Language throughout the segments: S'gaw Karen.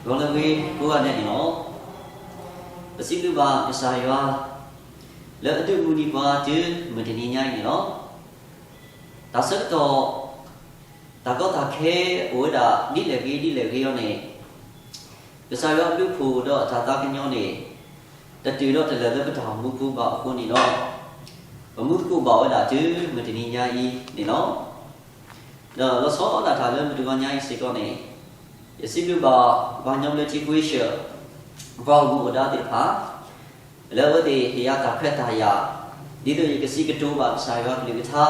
ဂီၤလၢအဂ့ၤကိးဂၤဒဲးန့ၣ်လီၤ. ပစံးဘျုးဘၣ်ကစၢ်ယွၤ လၢအဒုးမုၢ်နံၤပှၤတုၤမုၢ်တနံၤညါအံၤန့ၣ်လီၤ. တၢ်ဆၢကတီၢ် တၢ်ကီတၢ်ခဲအိၣ်ဝဲဒၣ်ဒ်လဲၣ်ဂ့ၤဒ်လဲၣ်ဂ့ၤအံၤန့ၣ်, ကစၢ်ယွၤအဘျုးအဖှိၣ်ဒီးအတၢ်သးကညီၤန့ၣ် တတုၤဒီးတလၢာ်လၢပတၢ်အိၣ်မူပူၤဘၣ်အဃိန့ၣ်ဒီး, ပမူသကိးဘၣ်ဝဲဒၣ်တုၤမုၢ်တနံၤညါအံၤန့ၣ်လီၤ. ဒီးလီၤဆီဒၣ်တၢ်လၢမုၢ်တဂီၤညါအံၤစ့ၢ်ကီးန့ၣ်, ယစံးဘျုးဘၣ်ပှၤကညီဘျၢထံခဝ့ၡၢၣ် ပှၤအိၣ်မူအိၣ်ဒါသ့ၣ်တဖၣ် လၢအဝဲသ့ၣ်ဟ့ၣ်ယၤတၢ်ခွဲးတၢ်ယာ်, ဒ်သိးယကစံးကတိၤဘၣ်ကစၢ်ယွၤအကလုၢ်ကထါ,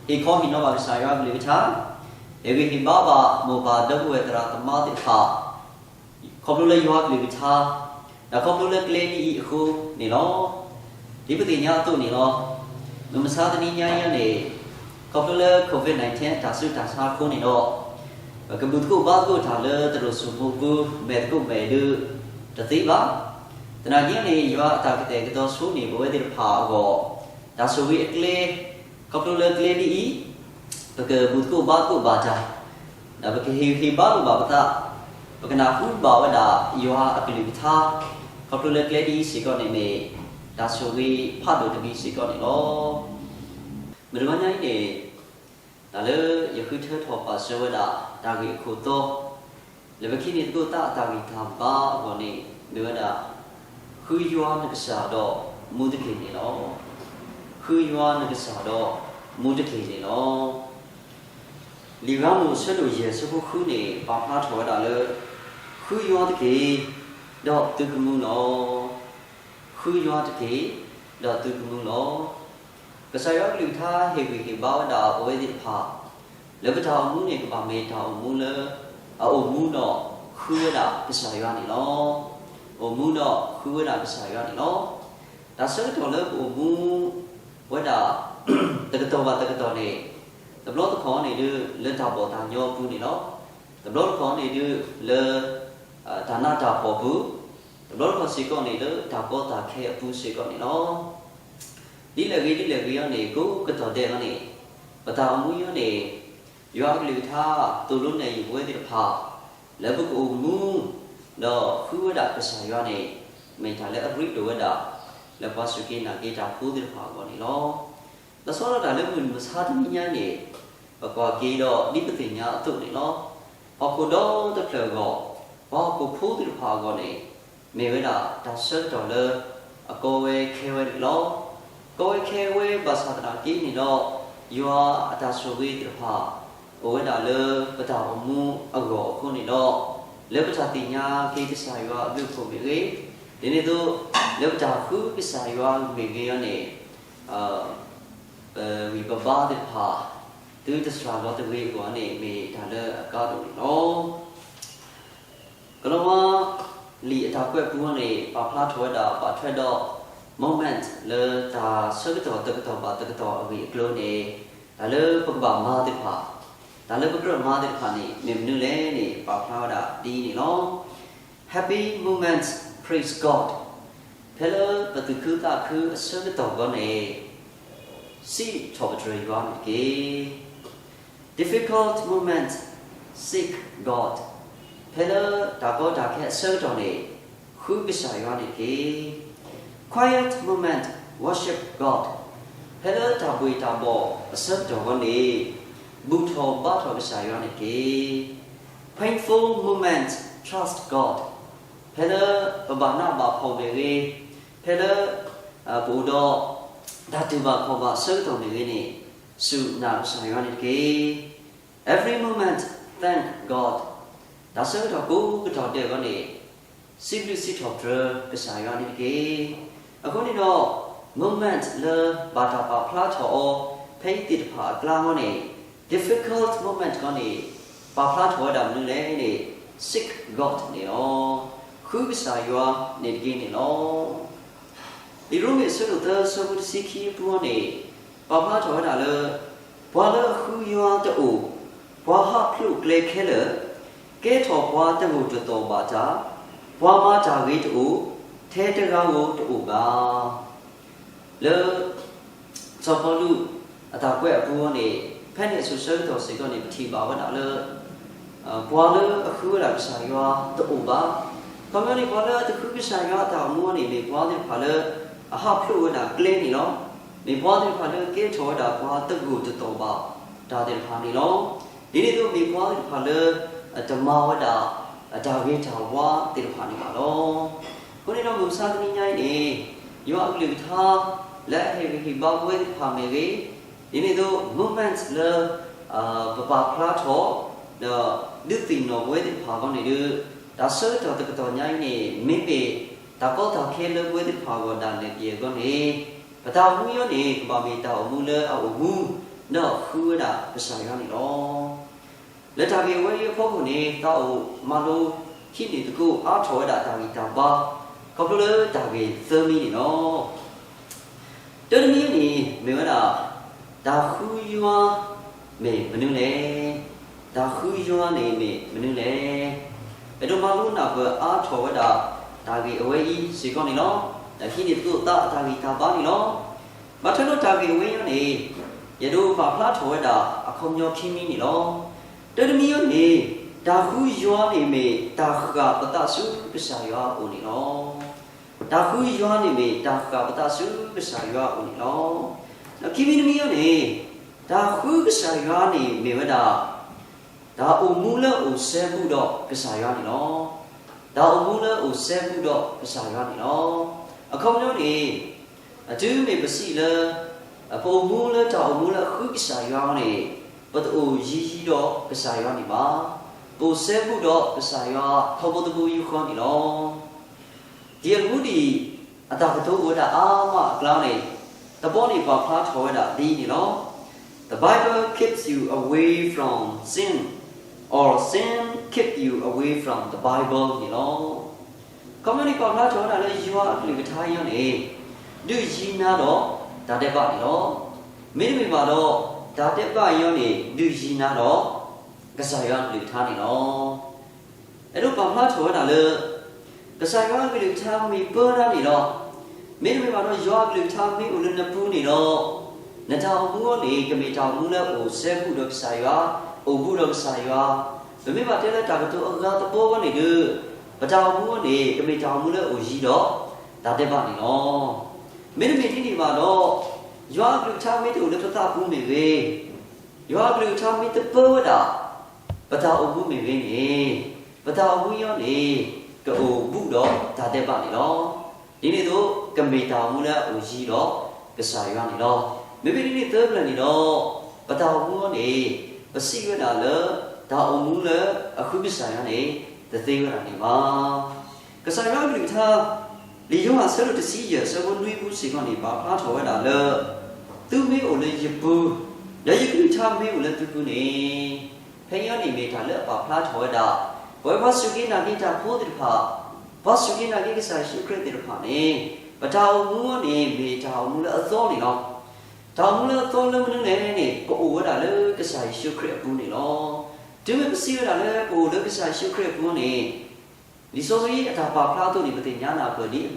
ဟ့ၣ်ခီဟ့ၣ်နီၤဘၣ်ကစၢ်ယွၤအကလုၢ်ကထါ, ဟ့ၣ်ဂံၢ်ဟ့ၣ်ဘါဘၣ်မိၢ်ပၢ်ဒီပုၢ်ဝဲၢ်သရၣ်သမါသ့ၣ်တဖၣ် ခီဖျိလၢယွၤအကလုၢ်ကထါ, ဒီးခီဖျိလၢကျဲဒ်အံၤအဃိန့ၣ်လီၤ. ဒ်ပသ့ၣ်ညါအသိးန့ၣ်လီၤ. မုၢ်မဆါတနံၤညါအံၤန့ၣ်, ခီဖျိလၢ COVID nineteen အတၢ်ဆူးတၢ်ဆါအဃိန့ၣ်ဒီး, ပကဘူၣ်သကိးဘါသကိးတၢ်လၢတလိၣ်စိၣ်ဖိပူၤ မဲာ်သကိးမဲာ်ဒုးတသ့ဘၣ်. သနာ်က့န့ၣ် ယွၤအတၢ်ကတဲာ်ကတီၤဆိန့ၢ်ပဝဲသ့ၣ်တဖၣ်အဂီၢ်, တၢ်ဆိၣ်ဂ့ၤအကျဲ, ခီဖျိလၢကျဲဒ်အံၤ, ပကဘူၣ်သကိးဘါသကိးဘၣ်တၢ်, ဒီးပကဟ့ၣ်ဂံၢ်ဟ့ၣ်ဘါလိာ်ဘၣ်ပသး, ပကနၢ်ဟူဘၣ်ဝဲဒၣ်ယွၤအကလုၢ်ကထါ, ခီဖျိလၢကျဲဒ်အံၤစ့ၢ်ကီးန့ၣ်မ့ၢ် တၢ်ဆိၣ်ဂ့ၤဖးဒိၣ်တမံၤစ့ၢ်ကီးန့ၣ်လီၤ. မုၢ်တဂီၤညါအံၤန့ၣ်, တၢ်လၢယဃုထၢထီၣ်ပာ်စၢၤဝဲဒၣ်တၢ်ဂ့ၢ်အခိၣ်တီ, လၢပခံန့ၣ်သကိးသးအတၢ်ဂံၢ်တၢ်ဘါအဂီၢ်န့ၣ် မ့ၢ်ဝဲဒၣ်, ဃုယွၤနကစၢ်ဒီးမူတက့ၢ်န့ၣ်လီၤ. ဃုယွၤနကစၢ်ဒီးမူတက့ၢ်န့ၣ်လီၤ. လံာ်ဂၤမိၢ်အဆၢဒိၣ်ယဲၢ်ဆၢဖိဃုန့ၣ် ပာ်ဖျါထီၣ်ဝဲဒၣ်လၢ, ဃုယွၤတက့ၢ်, ဒီးသုကမူလီၤ. ဃုယွၤတက့ၢ်, ဒီးသုကမူလီၤ. ကစၢ်ယွၤအကလုၢ်ကထါဟ့ၣ်ဂံၢ်ဟ့ၣ်ဘါဝဲဒၣ်ပဝဲသ့ၣ်တဖၣ်, လၢပတၢ်အိၣ်မူန့ၣ် ကဘၣ်မ့ၢ်တၢ်အိၣ်မူလၢ, အအိၣ်မူဒီးဃုဝဲဒၣ်ကစၢ်ယွၤန့ၣ်လီၤ. အိၣ်မူဒီးဃုဝဲဒၣ်ကစၢ်ယွၤန့ၣ်လီၤ. တၢ်ဆၢကတီၢ်လၢပအိၣ်မူဝဲဒၣ် တကတီၢ်ဘၣ်တကတီၢ်န့ၣ်, တဘျီတခီၣ်န့ၣ်ဒုး လၢတၢ်ဘီၣ်တၢ်ညီအပူၤန့ၣ်လီၤ. တဘျီတခီၣ်န့ၣ်ဒုး လၢ တၢ်နးတၢ်ဖှီၣ်ပူၤ, တဘျီတခီၣ်စ့ၢ်ကီးန့ၣ် လၢတၢ်ကီတၢ်ခဲအပူၤစ့ၢ်ကီးန့ၣ်လီၤ. ဒ်လဲၣ်ဂ့ၤဒ်လဲၣ်ဂ့ၤအံၤန့ၣ် ကိးကတီၢ်ဒဲးအံၤန့ၣ်, ပတၢ်အိၣ်မူအံၤန့ၣ်, ယွၤအကလုၢ်ကထါသိၣ်လိနဲၣ်ယုာ်ပဝဲသ့ၣ်တဖၣ်, လၢပကအိၣ်မူ, ဒီးဃုဝဲဒၣ်ကစၢ်ယွၤန့ၣ်, မ့ၢ်တၢ်လၢအရ့ဒိၣ်ဝဲဒၣ်, လၢပှၤစူၢ်က့ၤနာ်က့ၤတၢ်ဖိသ့ၣ်တဖၣ်အဂီၢ်န့ၣ်လီၤ. လီၤဆီဒၣ်တၢ်လၢမုၢ်မဆါတနံၤညါန့ၣ်, ပကွၢ်က့ၤဒီးဒ်ပသ့ၣ်ညါအသိးန့ၣ်လီၤ. ဟီၣ်ခိၣ်ဒီတဖျၢၣ်အဂီၢ်, ပှၤဟီၣ်ခိၣ်ဖိသ့ၣ်တဖၣ်အဂီၢ်န့ၣ်, မ့ၢ်ဝဲဒၣ်တၢ်ဆၢကတီၢ်လၢ အကီဝဲခဲဝဲန့ၣ်လီၤ. ကီဝဲခဲဝဲဘၣ်ဆၣ်သနာ်က့န့ၣ်ဒီး, ယွၤအတၢ်ဆိၣ်ဂ့ၤသ့ၣ်တဖၣ်, အိၣ်ဝဲဒၣ်လၢပတၢ်အိၣ်မူအဂီၢ်အဃိန့ၣ်ဒီး, လၢပတၢ်သ့ၣ်ညါက့ၤကစၢ်ယွၤအဘျုးအဖှိၣ်မ့ၢ်ဂ့ၤ, ဒ်န့ၣ်အသိး, လၢပတၢ်ဃုကစၢ်ယွၤမ့ၢ်ဂ့ၤအံၤန့ၣ်, ပဂံၢ်ပဘါသ့ၣ်တဖၣ်, သုတစှၤလီၤတဂ့ၤအဂီၢ်န့ၣ် မ့ၢ်တၢ်လၢအကါဒိၣ်န့ၣ်လီၤ. ကလီၤဝါလံာ်အတၢ်ကွဲးပူၤန့ၣ် ပာ်ဖျါထီၣ်ဝဲဒၣ် ဘၣ်ထွဲဒီး moment လၢတၢ်ဆၢကတီၢ်တကတီၢ်ဘၣ်တကတီၢ်အဂ့ၢ်အကျိၤန့ၣ်, တၢ်လၢပကဘၣ်မၤသ့ၣ်တဖၣ်, တၢ်လၢပကြၢးမၤသ့ၣ်တဖၣ်န့ၣ် မ့ၢ်မနုၤလဲၣ်န့ၣ် ပာ်ဖျါဝဲဒၣ်ဒ်အံၤန့ၣ်လီၤ. Happy moments, praise God. ဖဲလၢပသူၣ်ခုသးခုအဆၢကတီၢ်အဂီၢ်န့ၣ်, စံးထီၣ်ပတြၢၤယွၤန့ၣ်တက့ၢ်. Difficult moment, seek God. ဖဲလၢတၢ်ကီတၢ်ခဲအဆၢကတီၢ်န့ၣ်, ဃုကစၢ်ယွၤန့ၣ်တက့ၢ်. Quiet moment, worship God. ဖဲလၢတၢ်ဘှ့ၣ်တၢ်ဘှီၣ်အဆၢကတီၢ်အဂီၢ်န့ၣ်, ဘူၣ်ထီၣ်ဘါထီၣ်ကစၢ်ယွၤန့ၣ်တက့ၢ်. Painful moment, trust God. ဖဲလၢပဘၣ်နးဘၣ်ဖှီၣ်မ့ၢ်ဂ့ၤ, ဖဲလၢပအိၣ်ဒီးတၢ်တူၢ်ဘၣ်ခီၣ်ဘၣ်အဆၢကတီၢ်မ့ၢ်ဂ့ၤန့ၣ်, စူၢ်နာ်ကစၢ်ယွၤန့ၣ်တက့ၢ်. Every moment, thank God. တၢ်ဆၢကတီၢ်ကိးကတီၢ်ဒဲးအဂီၢ်န့ၣ်, စံးဘျုးစံးထီၣ်ပတြၢၤကစၢ်ယွၤန့ၣ်တက့ၢ်. အဃိန့ၣ်ဒီး, moment လၢဘၣ်တၢ်ပာ်ဖျါထီၣ်အီၤ ဖဲအံၤသ့ၣ်တဖၣ်အကျါအဂီၢ်န့ၣ်, difficult moment အဂီၢ်န့ၣ်, ပာ်ဖျါထီၣ်ဝဲဒၣ်မနုၤလဲၣ်န့ၣ်, seek God န့ၣ်လီၤ. ဃုကစၢ်ယွၤန့ၣ်တက့ၢ်န့ၣ်လီၤ. လံာ်ရိမ့ၤအဆၢဒိၣ်သၢဆၢဖိတဆံခံအပူၤအံၤန့ၣ်, ပာ်ဖျါထီၣ်ဝဲဒၣ်လၢ, ပှၤလၢအဃုယွၤတအိၣ်, ပှၤဟးဖျိးကျဲခဲလၢာ်, ကဲထီၣ်ပှၤတဂိာ်တသီၣ်ဘၣ်တၢ်, ပှၤမၤတၢ်ဂ့ၤတအိၣ်, ထဲတဂၤဧိၤတအိၣ်ဘၣ်. လၢ စီၤပီလူးအတၢ်ကွဲးအပူၤအံၤန့ၣ်, ဖဲန့ၣ်အစိၤဆၢကတီၢ်စ့ၢ်ကီးန့ၣ် ပထံၣ်ဘၣ်ဝဲဒၣ်လၢ, ပှၤလၢအဃုဝဲဒၣ်ကစၢ်ယွၤတအိၣ်ဘၣ်. ခီပညီန့ၣ် ပှၤလၢအတဃုကစၢ်ယွၤအတၢ်အိၣ်မူန့ၣ် မ့ၢ်ပှၤသ့ၣ်တဖၣ်လၢ အဟးဖျိးဝဲဒၣ်ကျဲန့ၣ်လီၤ. မ့ၢ်ပှၤသ့ၣ်တဖၣ်လၢကဲထီၣ်ဝဲဒၣ်ပှၤတဂိာ်တသီၣ်ဘၣ်တၢ်သ့ၣ်တဖၣ်န့ၣ်လီၤ. ဒ်န့ၣ်အသိးမ့ၢ်ပှၤသ့ၣ်တဖၣ်လၢ အတမၤဝဲဒၣ် အတၢ်ဂ့ၤတၢ်ဝါသ့ၣ်တဖၣ်န့ၣ်ဘၣ်လီၤ. အဃိန့ၣ်ဒီးမုၢ်မဆါတနံၤညါအံၤန့ၣ် ယွၤအကလုၢ်ကထါ လၢအဟ့ၣ်ဂံၢ်ဟ့ၣ်ဘါပဝဲသ့ၣ်တဖၣ်မ့ၢ်ဂ့ၤ, ဒ်န့ၣ်အသိး moment လၢ ပပာ်ဖျါထီၣ် ဒီးဒုးသ့ၣ်နီၣ်ပဝဲသ့ၣ်တဖၣ်အဂီၢ်န့ၣ်ဒီး တၢ်ဆၢကတီၢ်တကတီၢ်ညါအံၤန့ၣ် မ့မ့ၢ်တၢ်ကီတၢ်ခဲလၢပဝဲသ့ၣ်တဖၣ်အဂီၢ်ဒၣ်လဲာ်က့ၤအဂီၢ်န့ၣ် ပတၢ်အိၣ်မူအံၤန့ၣ် ကဘၣ်မ့ၢ်တၢ်အိၣ်မူလၢအအိၣ်မူ ဒီးဃုဝဲဒၣ်ကစၢ်ယွၤန့ၣ်လီၤ. လၢတၢ်ဂ့ၢ်အဝဲအံၤအဖီခိၣ်န့ၣ် သးအိၣ်မၤလိဟံးန့ၢ်သကိးအါထီၣ်ဝဲဒၣ်တၢ်ဂံၢ်တၢ်ဘါ ခီဖျိလၢတၢ်ဂ့ၢ်သၢမံၤန့ၣ်လီၤ. တၢတမံၤန့ၣ် မ့ၢ်ဝဲဒၣ် တၢ်ဃုယွၤမ့ၢ်မနုၤလဲၣ်. တၢ်ဃုယွၤန့ၣ်မ့ၢ်မနုၤလဲၣ်. အဲၣ်ဒိးမၤလိနၢ်ပၢၢ်အါထီၣ်ဝဲဒၣ် တၢ်ဂ့ၢ်အဝဲအံၤစ့ၢ်ကီးန့ၣ်လီၤ. ဒီးဟံးန့ၢ်သကိးသးအတၢ်ဂံၢ်တၢ်ဘါန့ၣ်လီၤ. ဘၣ်ထွဲဒီးတၢ်ဂ့ၢ်အဝဲအံၤန့ၣ် ယအဲၣ်ဒိးပာ်ဖျါထီၣ်ဝဲဒၣ်အခီပညီခံမံၤန့ၣ်လီၤ. တၢတမံၤန့ၣ် တၢ်ဃုယွၤန့ၣ်မ့ၢ်တၢ်ဃၣ်ပသးဆူကစၢ်ယွၤအအိၣ်န့ၣ်လီၤ. တၢ်ဃုယွၤန့ၣ်မ့ၢ်တၢ်ဃၣ်ပသးဆူကစၢ်ယွၤအအိၣ်န့ၣ်လီၤ. ဒီးခံမံၤတမံၤန့ၣ် တၢ်ဃုကစၢ်ယွၤန့ၣ်မ့ၢ်ဝဲဒၣ် တၢ်အိၣ်မူလၢအိၣ်စဲဘူးဒီးကစၢ်ယွၤန့ၣ်လီၤ. တၢ်အိၣ်မူလၢအိၣ်စဲဘူးဒီးကစၢ်ယွၤန့ၣ်လီၤ. အခီပညီန့ၣ် တုၤမ့ၢ်ပစံးလၢ ပအိၣ်မူလၢတၢ်အိၣ်မူလၢအဃုကစၢ်ယွၤန့ၣ် ပတအိၣ်ယံၤယံၤဒီးကစၢ်ယွၤန့ၣ်ဘၣ်. ပအိၣ်စဲဘူးဒီးကစၢ်ယွၤထီဘိတဘိယူၢ်ဃီန့ၣ်လီၤ. ဒ်အဂ့ၢ်ဒ်အံၤ အတၢ်ကတိၤအိၣ်ဝဲဒၣ်အါမးအကျါန့ၣ် တဘီန့ၣ်ပာ်ဖျါထီၣ်ဝဲဒၣ်ဒ်အံၤန့ၣ်လီၤ. The Bible keeps you away from sin, or sin keep you away from the Bible န့ၣ်လီၤ. ခီပညီန့ၣ်ပာ်ဖျါထီၣ်ဝဲဒၣ်လၢယွၤအကလုၢ်ကထါအံၤန့ၣ် ဒုးယံၤနၤဒီးတၢ်ဒဲးဘးန့ၣ်လီၤ. မ့တမ့ၢ်ဘၣ်ဒီး တၢ်ဒဲးဘးအံၤန့ၣ် ဒုးယံၤနၤဒီး ကစၢ်ယွၤအကလုၢ်ကထါန့ၣ်လီၤ. အဲၣ်ဒိးပာ်ဖျါထီၣ်ဝဲဒၣ်လၢ ကစၢ်ယွၤအကလုၢ်ကထါမ့ၢ်ပၢတၢ်န့ၣ်ဒီး မ့တမ့ၢ်ဘၣ်ဒီးယွၤအကလုၢ်ကထါမ့ၢ်အိၣ်လၢနပူၤန့ၣ်ဒီး နတၢ်အိၣ်မူအံၤန့ၣ် ကမ့ၢ်တၢ်အိၣ်မူလၢအိၣ်စဲဘူးဒီးကစၢ်ယွၤ, အိၣ်ဘူးဒီးကစၢ်ယွၤ, ပမ့ၢ်ဘၣ်တဲလၢတၢ်ကတိၤအဂၤတဘီအဂီၢ်န့ၣ်ဒီး ပတၢ်အိၣ်မူအံၤန့ၣ် ကမ့ၢ်တၢ်အိၣ်မူလၢအိၣ်ယံၤဒီးတၢ်ဒဲးဘးန့ၣ်လီၤ. မ့တမ့ၢ်ဒ်န့ၣ်ဘၣ်ဒီး ယွၤအကလုၢ်ကထါမ့ၢ်တအိၣ်လၢပသးပူၤမ့ၢ်ဂ့ၤ, ယွၤအကလုၢ်ကထါမ့ၢ်တပၢဝဲဒၣ် ပတၢ်အိၣ်မူမ့ၢ်ဂ့ၤန့ၣ် ပတၢ်အိၣ်မူအံၤန့ၣ် ကအိၣ်ဘူးဒီးတၢ်ဒဲးဘးန့ၣ်လီၤ. ဒ်န့ၣ်အသိး ကမ့ၢ်တၢ်အိၣ်မူလၢအအိၣ်ယံၤဒီးကစၢ်ယွၤန့ၣ်လီၤ. မ့မ့ၢ်ဒ်န့ၣ်သၢဖျၢၣ်န့ၣ်ဒီး ပတၢ်အိၣ်မူအံၤန့ၣ် ပစံးဝဲဒၣ်လၢ တၢ်အိၣ်မူလၢအဃုကစၢ်ယွၤန့ၣ် တသ့ဝဲဒၣ်န့ၣ်ဘၣ်. ကစၢ်ယွၤအကလုၢ်ကထါ လံာ်ယိၤဟၣ်အဆၢဒိၣ်တဆံယဲၢ်အဆၢဖိနွံပူၤစ့ၢ်ကီးန့ၣ် ပာ်ဖျါထီၣ်ဝဲဒၣ်လၢ သုမ့ၢ်အိၣ်လၢယပူၤ, ဒီးယကလုၢ်ကထါမ့ၢ်အိၣ်လၢသုပူၤန့ၣ်, ဖဲအံၤန့ၣ်မ့ၢ်တၢ်လၢအပာ်ဖျါထီၣ်ဝဲဒၣ် ပဝဲပှၤစူၢ်က့ၤနာ်က့ၤတၢ်ဖိသ့ၣ်တဖၣ်, ပှၤစူၢ်က့ၤနာ်က့ၤကစၢ်ယ့ၣ်ၡူးခရံာ်သ့ၣ်တဖၣ်န့ၣ် ပတၢ်အိၣ်မူအံၤန့ၣ် မ့ၢ်တၢ်အိၣ်မူလၢအသီန့ၣ်လီၤ. တၢ်အိၣ်မူလၢအသီလၢမနုၤလဲၣ်န့ၣ် ပအိၣ်ဝဲဒၣ်လၢကစၢ်ယ့ၣ်ၡူးခရံာ်အပူၤန့ၣ်လီၤ. တုၤမ့ၢ်ပစံးဝဲဒၣ်လၢပအိၣ်လၢကစၢ်ယ့ၣ်ၡူးခရံာ်အပူၤန့ၣ် လံာ်စီဆှံအတၢ်ပာ်ဖျါအသိးန့ၣ် ပသ့ၣ်ညါနၢ်ပၢၢ်ဒ်အမ့ၢ်ဝဲဒၣ် ယွၤအကလုၢ်ကထါ တၢ်အိၣ်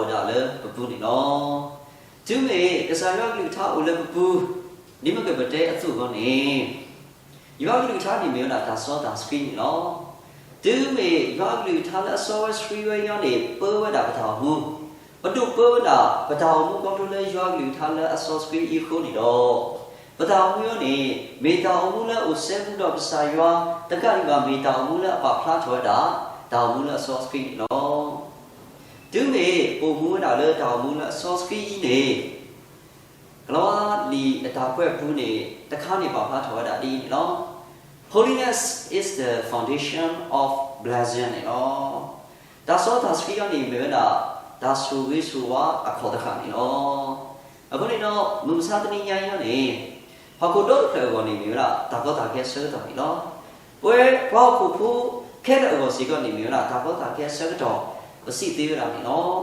ဝဲဒၣ်လၢပပူၤန့ၣ်လီၤ. တုၤမ့ၢ်ကစၢ်ယွၤအကလုၢ်ကထါအိၣ်လၢပပူၤ ဒ်မ့ၢ်ကပတဲအသိးအဂီၢ်န့ၣ် ယွၤအကလုၢ်ကထါန့ၣ်မ့ၢ်ဝဲဒၣ်တၢ်စီတၢ်ဆှံန့ၣ်လီၤ. တုၤမ့ၢ်ယွၤအကလုၢ်ကထါလၢအစီဝဲဆှံဝဲအံၤန့ၣ် ပၢဝဲဒၣ်ပတၢ်အိၣ်မူ, ပဒိးပၢဝဲဒၣ်ပတၢ်အိၣ်မူခီဖျိလၢယွၤအကလုၢ်ကထါလၢအစီဆှံအံၤအဃိန့ၣ်ဒီး ပတၢ်အိၣ်မူအံၤန့ၣ် မ့ၢ်တၢ်အိၣ်မူလၢအအိၣ်စဲဘူးဒီးကစၢ်ယွၤ တကးဒံးဘၣ် မ့ၢ်တၢ်အိၣ်မူလၢအပာ်ဖျါထီၣ်ဝဲဒၣ် တၢ်အိၣ်မူလၢအစီဆှံန့ၣ်လီၤ. တုၤမ့ၢ်ပအိၣ်မူဝဲဒၣ်လၢတၢ်အိၣ်မူလၢအစီဆှံအံၤန့ၣ် ကလၤဝါလံာ်အတၢ်ကွဲးပူၤန့ၣ် တခါန့ၣ်ပာ်ဖျါထီၣ်ဝဲဒၣ်ဒ်အံၤန့ၣ်လီၤ. Holiness is the foundation of blessing န့ၣ်လီၤ. တၢ်စီတၢ်ဆှံအံၤန့ၣ် မ့ၢ်ဝဲဒၣ် တၢ်ဆိၣ်ဂ့ၤဆိၣ်ဝါအခီၣ်တဃၣ်န့ၣ်လီၤ. အဃိန့ၣ်ဒီး မုၢ်မဆါတနံၤညါအံၤန့ၣ် ဟီၣ်ခိၣ်ဒီတဖျၢၣ်အဂီၢ်န့ၣ် မ့ၢ်ဝဲဒၣ်တၢ်ကီတၢ်ခဲအဆၢကတီၢ်န့ၣ်လီၤ. ပဝဲပှၤဟီၣ်ခိၣ်ဖိခဲလၢာ်အဂီၢ်စ့ၢ်ကီးန့ၣ် မ့ၢ်ဝဲဒၣ်တၢ်ကီတၢ်ခဲအဆၢကတီၢ် ပစံးသ့ဝဲဒၣ်န့ၣ်လီၤ.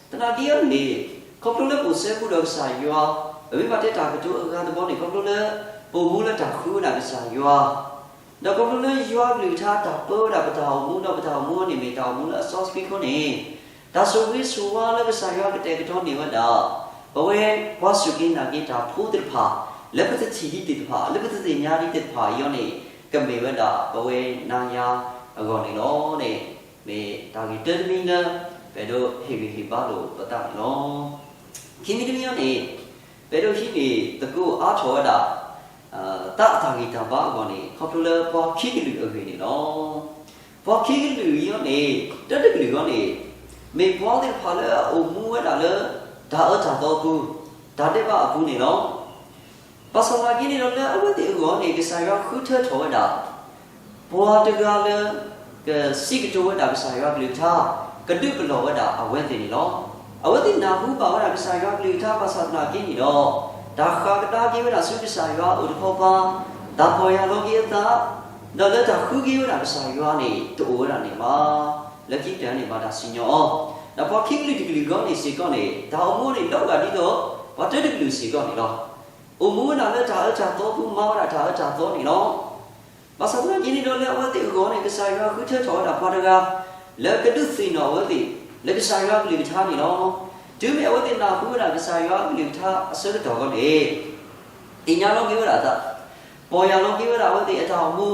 သနာ်က့အံၤန့ၣ် ခီဖျိလၢပအိၣ်စဲဘူးဒီးကစၢ်ယွၤ, ပမ့ၢ်ဘၣ်တဲတၢ်ကတိၤအဂၤတဘီန့ၣ် ခီဖျိလၢ ပအိၣ်မူလၢတၢ်ဃုဝဲဒၣ်ကစၢ်ယွၤ ဒီးခီဖျိလၢယွၤအကလုၢ်ကထါတၢ်ပၢဝဲဒၣ်ပတၢ်အိၣ်မူဒီးပတၢ်အိၣ်မူန့ၣ် မ့ၢ်တၢ်အိၣ်မူလၢအစီဆှံအဃိန့ၣ်, တၢ်ဆိၣ်ဂ့ၤဆိၣ်ဝါလၢကစၢ်ယွၤကတဲာ်ကတီၤန့ၢ်ဝဲဒၣ် ပဝဲပှၤစူၢ်က့ၤနာ်က့ၤတၢ်ဖိသ့ၣ်တဖၣ် လၢပတထံၣ်ဒံးသ့ၣ်တဖၣ်, လၢပတသ့ၣ်ညါဒံးသ့ၣ်တဖၣ်အံၤအီၤန့ၣ် ကမ့ၢ်ဝဲဒၣ်ပဝဲနၤယၤအဂီၢ်န့ၣ်လီၤန့ၣ်, မ့ၢ်တၢ်ဂ့ၢ်တၢတမံၤလၢ ပအဲၣ်ဒိးဟ့ၣ်ဂံၢ်ဟ့ၣ်ဘါလိာ်ပသးန့ၣ်လီၤ. ခံမံၤတမံၤအံၤန့ၣ် ပအဲၣ်ဒိးဟံးန့ၢ်သကိးအါထီၣ်ဝဲဒၣ် သးအတၢ်ဂံၢ်တၢ်ဘါအဂီၢ်န့ၣ် ခီဖျိလၢပှၤခံကလုာ်အဂ့ၢ်န့ၣ်လီၤ. ပှၤခံကလုာ်အံၤအီၤန့ၣ် တၢတကလုာ်အံၤန့ၣ် မ့ၢ်ပှၤသ့ၣ်တဖၣ်လၢအအိၣ်မူဝဲဒၣ်လၢ တၢ်အၢတၢ်သီအပူၤ, တၢ်ဒဲးဘးအပူၤန့ၣ်လီၤ. ဘၣ်ဆၣ်သနာ်က့န့ၣ်ဒီး လၢအဝဲသ့ၣ်အဂီၢ်န့ၣ် ကစၢ်ယွၤဃုထၢထီၣ်ဝဲဒၣ် ပှၤတဂၤလၢ ကစံးကတိၤဝဲဒၣ်ကစၢ်ယွၤအကလုၢ်ကထါ, ကဒုးပလီၢ်ဝဲဒၣ်အဝဲသ့ၣ်န့ၣ်လီၤ. အဝဲသ့ၣ်နၢ်ဟူဘၣ်ဝဲဒၣ်ကစၢ်ယွၤအကလုၢ်ကထါ ဘၣ်ဆၣ်သနာ်က့န့ၣ်ဒီး တၢ်ဃၣ်ကဒါက့ၤဝဲဒၣ်ဆူကစၢ်ယွၤအအိၣ်တခီပၤ, တၢ်ပီၢ်ယၢ်လီၤက့ၤအသး, ဒီးလၢတၢ်ဃုက့ၤဝဲဒၣ်ကစၢ်ယွၤန့ၣ် တအိၣ်ဝဲဒၣ်န့ၣ်ဘၣ်. လၢခံကတၢၢ်န့ၣ် ဘၣ်တၢ်စံၣ်ညီၣ်အီၤ, ဒီးပှၤခံကလုာ်တကလုာ်အဂီၢ်န့ၣ်စ့ၢ်ကီးန့ၣ် တၢ်အိၣ်မူန့ၣ် လီၤဂာ်ဒ်သိး ပှၤတၢတကလုာ်စ့ၢ်ကီးန့ၣ်လီၤ. အိၣ်မူဝဲဒၣ်လၢတၢ်အၢတၢ်သီပူၤ မၤဝဲဒၣ်တၢ်အၢတၢ်သီန့ၣ်လီၤ. ဘၣ်ဆၣ်သနာ်က့န့ၣ်ဒီး လၢအဝဲသ့ၣ်အဂီၢ်န့ၣ် ကစၢ်ယွၤဃုထၢထီၣ်ဝဲဒၣ်ပှၤတဂၤ လၢကဒုးသ့ၣ်နီၣ်အဝဲသ့ၣ် လၢကစၢ်ယွၤအကလုၢ်ကထါန့ၣ်လီၤ. တုၤမ့ၢ်အဝဲသ့ၣ်နၢ်ဟူဝဲဒၣ်ကစၢ်ယွၤအကလုၢ်ကထါအဆၢကတီၢ်အဂီၢ်န့ၣ် သ့ၣ်ညါလီၤက့ၤဝဲဒၣ်အသး, ပီၢ်ယၢ်လီၤက့ၤဝဲဒၣ်အဝဲသ့ၣ်အတၢ်အိၣ်မူ,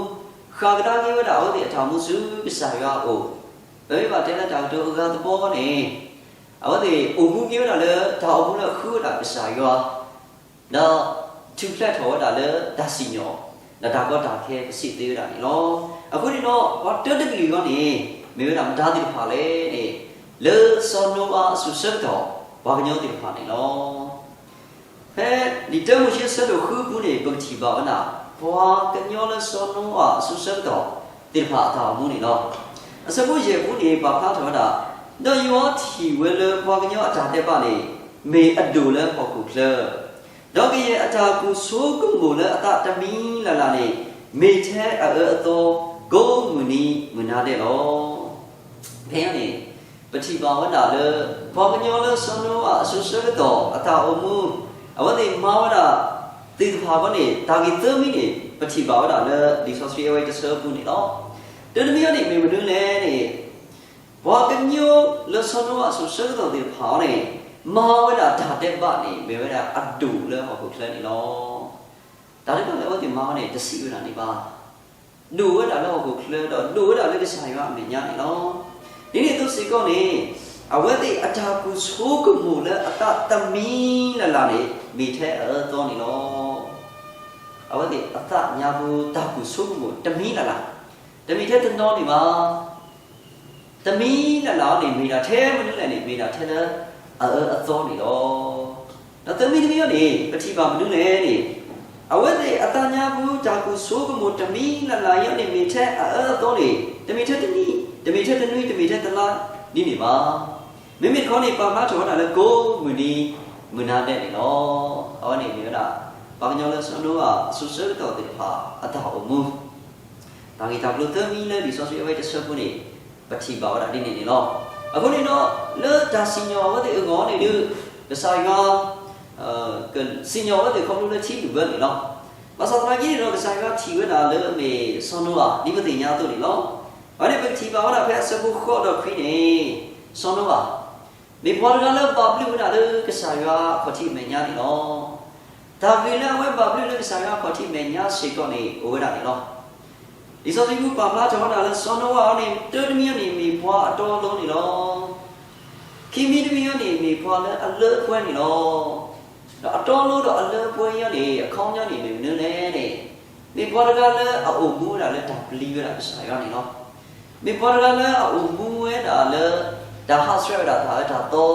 ဃၣ်ကဒါက့ၤဝဲဒၣ်အဝဲသ့ၣ်အတၢ်အိၣ်မူဆူကစၢ်ယွၤအအိၣ်, ပမ့ၢ်ဘၣ်တဲလၢတၢ်ကတိၤအဂၤသပှၢ်အဂီၢ်န့ၣ် အဝဲသ့ၣ်အိၣ်မူက့ၤဝဲဒၣ်လၢတၢ်အိၣ်မူလၢအဃုဝဲဒၣ်ကစၢ်ယွၤ ဒီးထူၣ်ဖျဲးထီၣ်ဝဲဒၣ်လၢတၢ်စံၣ်ညီၣ်, ဒီးတၢ်ကီတၢ်ခဲကစံးသ့ဝဲဒၣ်န့ၣ်လီၤ. အဃိန့ၣ်ဒီး ပှၤတၢတကလုာ်အဂီၢ်န့ၣ် မ့ၢ်ဝဲဒၣ်မတၤသ့ၣ်တဖၣ်လဲၣ်န့ၣ်, လၢစီၤနိအၤအစိၤဆၢကတီၢ် ပှၤကညီသ့ၣ်တဖၣ်န့ၣ်လီၤ. ဖဲလံာ်တၢမိၤၡ့အဆၢဒိၣ်ဃုအပူၤန့ၣ် ပကထံၣ်ဘၣ်ဝဲဒၣ် ပှၤကညီလၢစီၤနိအၤအစိၤဆၢကတီၢ်သ့ၣ်တဖၣ်အတၢ်အိၣ်မူန့ၣ်လီၤ. အဆၢဖိယဲၢ်အပူၤန့ၣ် ပာ်ဖျါထီၣ်ဝဲဒၣ်, ဒီးယွၤထံၣ်ဝဲလၢပှၤကညီအတၢ်ဒဲးဘးန့ၣ် မ့ၢ်အဒိၣ်လၢဟီၣ်ခိၣ်ချၢ, ဒီးကယဲၢ်အတၢ်ကူၣ်ဆိကမိၣ်လၢအသးတမံၤလၢ်လၢ်န့ၣ် မ့ၢ်ထဲအအၢအသီ ကိးမုၢ်နံၤမုၢ်နၤဒဲးလီၤ. ဖဲအံၤန့ၣ် ပထံၣ်ဘၣ်ဝဲဒၣ်လၢ ပှၤကညီလၢစီၤနိအၤအစိၤဆၢကတီၢ်အတၢ်အိၣ်မူ, အဝဲသ့ၣ်မၤဝဲဒၣ်သ့ၣ်တဖၣ်အဂီၢ်န့ၣ် တၢ်ဂ့ၢ်သၢမံၤန့ၣ် ပထံၣ်ဘၣ်ဝဲဒၣ်လၢလံာ်စီဆှံအဝဲတဆၢအပူၤန့ၣ်လီၤ. တၢတမံၤအံၤန့ၣ် မ့ၢ်မနုၤလဲၣ်န့ၣ်, ပှၤကညီလၢစီၤနိအၤအစိၤဆၢကတီၢ်သ့ၣ်တဖၣ်အံၤန့ၣ် မၤဝဲဒၣ်တၢ်ဒဲးဘးန့ၣ် မ့ၢ်ဝဲဒၣ်အဒိၣ်လၢဟီၣ်ခိၣ်ချၢန့ၣ်လီၤ. တၢ်ဒဲးဘးလၢအဝဲသ့ၣ်မၤဝဲန့ၣ် တဆံးဝဲဒၣ်န့ၣ်ဘၣ်. ဒိၣ်ဝဲဒၣ်လၢဟီၣ်ခိၣ်ချၢဒီး ဒိၣ်ဝဲဒၣ်လၢကစၢ်ယွၤအမဲာ်ညါန့ၣ်လီၤ. ဒ်န့ၣ်အသိးစ့ၢ်ကီးန့ၣ် အဝဲသ့ၣ်အတၢ်ကူၣ်ဆိကမိၣ်လၢအသးတမံၤလၢ်လၢ်န့ၣ် မ့ၢ်ထဲအအၢအသီန့ၣ်လီၤ. အဝဲသ့ၣ်အသးညါပူၤတၢ်ကူၣ်ဆိကမိၣ်တမံၤလၢ်လၢ်, တမ့ၢ်ထဲတနီၤန့ၣ်ဘၣ်. တမံၤလၢ်လၢ်အံၤန့ၣ် မ့ၢ်ဒၣ်ထဲမနုၤလဲၣ်န့ၣ် မ့ၢ်ဒၣ်ထဲလၢအအၢအသီန့ၣ်လီၤ. ဒီးသၢမံၤတမံၤအံၤန့ၣ် ပထံၣ်ဘၣ်မနုၤလဲၣ်န့ၣ်, အဝဲသ့ၣ်အသးညါပူၤတၢ်ကူၣ်ဆိကမိၣ်တမံၤလၢ်လၢ်အံၤန့ၣ် မ့ၢ်ထဲအအၢအသီန့ၣ် တမ့ၢ်ထဲတနံၤ, တမ့ၢ်ထဲတနွံ, တမ့ၢ်ထဲတလါဒ်န့ၣ်ဘၣ်. မ့မ့ၢ်တခီန့ၣ် ပာ်ဖျါထီၣ်ဝဲဒၣ်လၢကိးမုၢ်နံၤမုၢ်နၤဒဲးန့ၣ်လီၤ. အဝဲန့ၣ်မ့ၢ်ဝဲဒၣ် ပှၤကညီလၢစီၤနိအၤအစိၤဆၢကတီၢ်သ့ၣ်တဖၣ်အတၢ်အိၣ်မူ တၢ်ဂ့ၢ်တၢ်ကျိၤသၢမံၤလၢလံာ်စီဆှံအဝဲတဆၢဖိန့ၣ် ပထံၣ်ဘၣ်ဝဲဒၣ်ဒ်န့ၣ်န့ၣ်လီၤ. အဃိန့ၣ်ဒီး လၢတၢ်စံၣ်ညီၣ်အဝဲသ့ၣ်အဂီၢ်န့ၣ်ဒီး ကစၢ်ယွၤ ကစံၣ်ညီၣ်အဝဲသ့ၣ်ခီဖျိလၢထံလုၢ်ဘၢန့ၣ်လီၤ. ဘၣ်ဆၣ်သနာ်က့န့ၣ်ဒီး ကစၢ်ယွၤထံၣ်ဝဲဒၣ်လၢအမ့ၢ်စီၤနိအၤ ဒ်ပသ့ၣ်ညါအသိးန့ၣ်လီၤ. အဝဲန့ၣ်ပကထံၣ်ဘၣ်ဝဲဒၣ်ဖဲအဆၢဖိဃိးဒီးခွံန့ၣ် စီၤနိအၤ မ့ၢ်ပှၤတဂၤလၢဘၣ်ဘျုးဝဲဒၣ်လၢကစၢ်ယွၤအခီၣ်ထံးအမဲာ်ညါန့ၣ်လီၤ. တၢ်ဂ့ၢ်လၢအဝဲဘၣ်ဘျုးလၢကစၢ်ယွၤအခီၣ်ထံးအမဲာ်ညါစ့ၢ်ကီးန့ၣ် အိၣ်ဝဲဒၣ်န့ၣ်လီၤ. လံာ်စီဆှံပူၤပာ်ဖျါထီၣ်ဝဲဒၣ်လၢစီၤနိအၤအံၤန့ၣ် တၢတမံၤအံၤန့ၣ် မ့ၢ်ပှၤအတီအလိၤန့ၣ်လီၤ. ခံမံၤတမံၤအံၤန့ၣ် မ့ၢ်ပှၤလၢအလၢအပှဲၤန့ၣ်လီၤ. ဒီးအတီအလိၤဒီးအလၢအပှဲၤအံၤန့ၣ် အခီပညီန့ၣ် မ့ၢ်မနုၤလဲၣ်န့ၣ်, မ့ၢ်ပှၤတဂၤလၢအအိၣ်မူဝဲဒၣ်လၢတၢ်ပျံၤဝဲဒၣ်ကစၢ်ယွၤန့ၣ်လီၤ. မ့ၢ်ပှၤတဂၤလၢအအိၣ်မူဝဲဒၣ်လၢ တၢ်ဟးဆှဲးဝဲဒၣ်တၢ်အၢတၢ်သီ,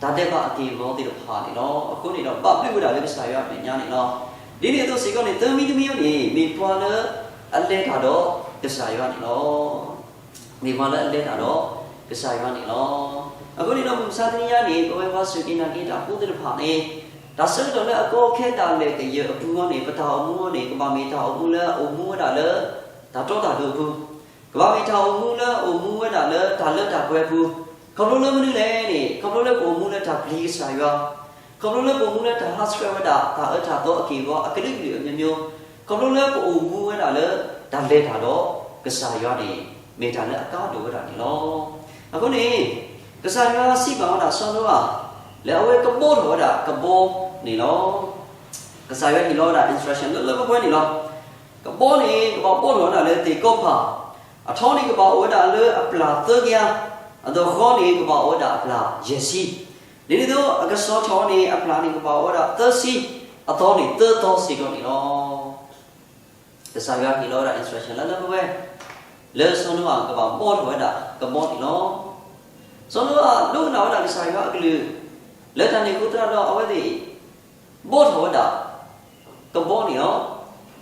တၢ်ဒဲးဘးအက့ၢ်အဂီၤသ့ၣ်တဖၣ်န့ၣ်လီၤ. အဃိန့ၣ်ဒီး ဘၣ်ဘျုးဝဲဒၣ်လၢကစၢ်ယွၤအမဲာ်ညါန့ၣ်လီၤ. ဒ်န့ၣ်အသိးစ့ၢ်ကီးန့ၣ် သၢမံၤတမံၤအံၤန့ၣ် မ့ၢ်ပှၤလၢအလဲၤတၢ်ဒီးကစၢ်ယွၤန့ၣ်လီၤ. မ့ၢ်ပှၤလၢအလဲၤတၢ်ဒီးကစၢ်ယွၤန့ၣ်လီၤ. အဃိန့ၣ်ဒီး မုၢ်မဆါတနံၤအံၤန့ၣ် ပဝဲပှၤစူၢ်က့ၤနာ်က့ၤတၢ်ဖိသ့ၣ်တဖၣ်န့ၣ် တၢ်ဆၢကတီၢ်လၢအကီခဲဒၣ်လဲာ်ကယၢၤအပူၤအံၤန့ၣ် ပတၢ်အိၣ်မူအံၤန့ၣ် ကဘၣ်မ့ၢ်တၢ်အိၣ်မူလၢအအိၣ်မူဝဲဒၣ်လၢ တၢ်တီတၢ်လိၤအပူၤ, ကဘၣ်မ့ၢ်တၢ်အိၣ်မူလၢအအိၣ်မူဝဲဒၣ်လၢတၢ်လၢတၢ်ပှဲၤအပူၤ, ခီဖျိလၢမနုၤလဲၣ်န့ၣ် ခီဖျိလၢပအိၣ်မူလၢတၢ်ပျံၤကစၢ်ယွၤ, ခီဖျိလၢပအိၣ်မူလၢတၢ်ဟးဆှဲးဝဲဒၣ် တၢ်အၢတၢ်သီအက့ၢ်အဂီၤအကလုာ်ကလုာ်အမျိုးမျိုး, ခီဖျိလၢပအိၣ်မူဝဲဒၣ်လၢ တၢ်လဲၤတၢ်ဒီးကစၢ်ယွၤန့ၣ် မ့ၢ်တၢ်လၢအကါဒိၣ်ဝဲဒၣ်န့ၣ်လီၤ. အဃိန့ၣ် ကစၢ်ယွၤစံးဘၣ်ဝဲဒၣ်စီၤနိအၤ လၢအဝဲကဘီထီၣ်ဝဲဒၣ်ကဘီန့ၣ်လီၤ. ကစၢ်ယွၤဟ့ၣ်လီၤဝဲဒၣ် instruction လၢလၢပှဲၤပှဲၤန့ၣ်လီၤ. ကဘီန့ၣ် ကဘၣ်ဘီၣ်ထီၣ်ဝဲဒၣ်လၢသ့ၣ်ကီၢ်ဖး, အထီန့ၣ်ကဘၣ်အိၣ်ဝဲဒၣ်လၢအပျၢ်သၢကယၤ, အသီဃီန့ၣ် ကဘၣ်အိၣ်ဝဲဒၣ်အပျၢ်ယဲၢ်ဆံ, ဒ်န့ၣ်အသိး အကစီၤထီၣ်န့ၣ် အပျၢ်န့ၣ်ကဘၣ်အိၣ်ဝဲဒၣ်သၢဆံ, အသီန့ၣ်သၢသီစ့ၢ်ကီးန့ၣ်လီၤ. ကစၢ်ယွၤဟ့ၣ်လီၤဝဲဒၣ် instruction လၢလၢပှဲၤပှဲၤ လၢစီၤနိအၤကဘၣ်ဘီၣ်ထီၣ်ဝဲဒၣ်ကဘီန့ၣ်လီၤ. စီၤနိအၤဒိကနၣ်ဝဲဒၣ်ကစၢ်ယွၤအကလုၢ်, လၢတၢ်န့ၣ်အဃိသတးဒီး အဝဲသ့ၣ် ဘီၣ်ထီၣ်ဝဲဒၣ်ကဘီန့ၣ်လီၤ.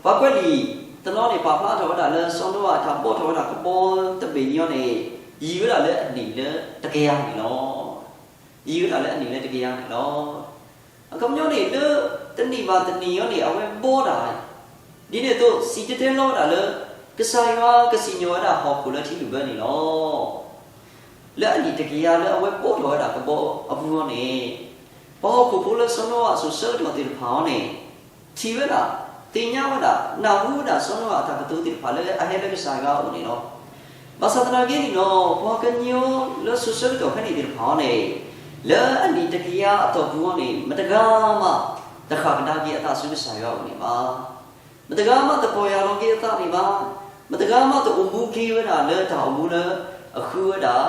ပှၤကွဲးလံာ်တနီၤန့ၣ် ပာ်ဖျါထီၣ်ဝဲဒၣ်လၢ စီၤနိအၤအတၢ်ဘီၣ်ထီၣ်ဝဲဒၣ်ကဘီတဘ့ၣ်ညါန့ၣ် ယံာ်ဝဲဒၣ်လၢအနံၣ်လၢတကယၤန့ၣ်လီၤ. ယံာ်ဝဲဒၣ်လၢအနံၣ်လၢတကယၤန့ၣ်လီၤ. အခီပညီန့ၣ် လၢတနံၣ်ဘၣ်တနံၣ်ညါန့ၣ် အဝဲဘီတၢ် ဒ်န့ၣ်အသိး စံၣ်တဲၤတဲလီၤဝဲဒၣ်လၢ ကစၢ်ယွၤကစံၣ်ညီၣ်ဝဲဒၣ်ဟီၣ်ခိၣ်လၢထံလုၢ်ဘၢန့ၣ်လီၤ. လၢအနံၣ်တကယၤလၢအဝဲဘီၣ်ထီၣ်ဝဲဒၣ်ကဘီအပူၤအီၤန့ၣ်, ပှၤဟီၣ်ခိၣ်ဖိလၢစီၤနိအၤအစိၤဆၢကတီၢ်သ့ၣ်တဖၣ်အီၤန့ၣ် ထံၣ်ဝဲဒၣ်, သ့ၣ်ညါဝဲဒၣ်, နၢ်ဟူဝဲဒၣ်စီၤနိအၤအတၢ်ကတိၤသ့ၣ်တဖၣ်လၢအဟဲလၢကစၢ်ယွၤအအိၣ်န့ၣ်လီၤ. ဘၣ်ဆၣ်သနာ်က့န့ၣ်ဒီး ပှၤကညီလၢစိၤဆၢကတီၢ်ဖဲန့ၣ်သ့ၣ်တဖၣ်အီၤန့ၣ် လၢအနံၣ်တကယၤအတီၢ်ပူၤအီၤန့ၣ် မတဂၤမး တဃၣ်ကဒါက့ၤအသးဆူကစၢ်ယွၤအအိၣ်န့ၣ်ဘၣ်. မတဂၤမးတပီၢ်ယၢ်လီၤက့ၤအသးန့ၣ်ဘၣ်. မတဂၤမးတအိၣ်မူက့ၤဝဲဒၣ်လၢတၢ်အိၣ်မူလၢအဃုဝဲဒၣ်